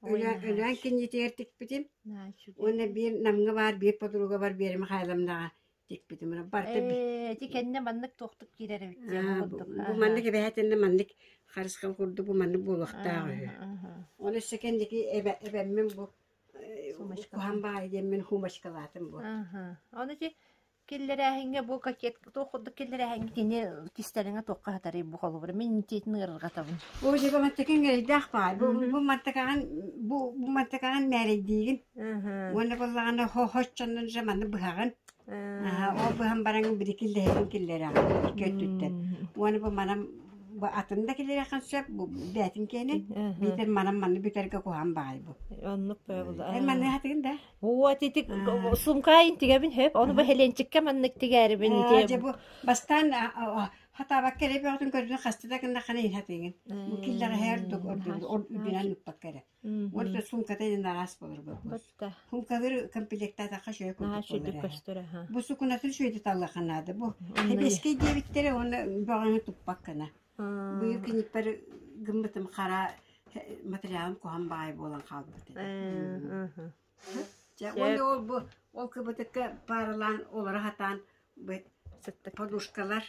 Ой, Өлөөн наһаа кинитигэр тикпитим наһаа үчүгэй. уонна биир Намҥа баар биир подругабар Биэрэ Михайловнаҕа тикпитим. Барыта Ээ, ити кэннэ маннык туохтук киирэр эбит диэн Аа, бу курдук. бу Аха. маннык эбэһээтиннэ маннык харысхал курдук бу маннык буолуохтаах үһү. Аха, аха. Оны өссө кэнники эбэ эбэммин бу Сумочка. куһан баайы диэммин хумочкалаатым бу. Аха. Ону ити Киллэрээһиҥҥэ бу кокет туох курдук киллэрээһиҥҥэ кини кистэлэҥэ туохха сытарый бу холобура мин итиитин ыарырҕатабын. Бу дьэ мантакаҥ эрэйдээх баай. Бу бу мантакаҕын бу бу мантакаҕын мээрэйдиигин. Уонна буоллаҕына хо-хоччоннон дьэ манны быһаҕын. Ол быһан баран били киллэһэрин киллэрэҕин икки өттүттэн. Уонна бу манан бу атын да киллэриэххин сөп бу бээтин киэнин биитэр манан манны бүтэргэ куһаҕан баҕайы бу. Оннук буолла. Эн манны хатыгын да? Вот ити сумкаайын тигэбин хөп, ону бу Хеленчиккэ маннык тигээрибин ити. Дьэ бу бастаан хатаабакка эрэ бөҕөтүн көрдүн хаста да гыннаххына иһин хатыыгын. Бу киллэҕэһэр ордук үрдүнэн ыппакка эрэ. Уонна суумката иһин араас болор бу. Суумкалары комплектаатахха шөйө курдук болор. Бу сукунатын шөйдө таллаха наада. Бу хэбиэскэй диэбиттэрэ уонна бөҕөҥү туппаккына. Быйыл киниппэр гыммытым хара материалым куһан баай буолан хаалбыт этэ. Дьэ, уонна ол бу ол кыбытыкка пааралаан олоро сатаан бу подушкалар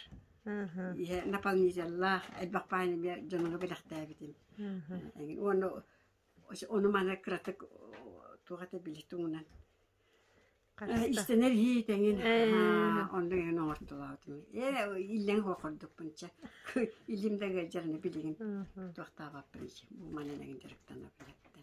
наполнителлаах элбэх баайын эмиэ дьоҥҥо бэлэхтээбитим. Уонна ону маны кыратык туох этэ били туҥунан Истэнэр иһии тэҥин онно иһин оҥортолоотум. Ээ иллэҥ суох курдукпун чэ. Илим да ыалдьарына билигин туохтаабаппын ичи. Бу манан эҥин дьарыктанабын эттэ.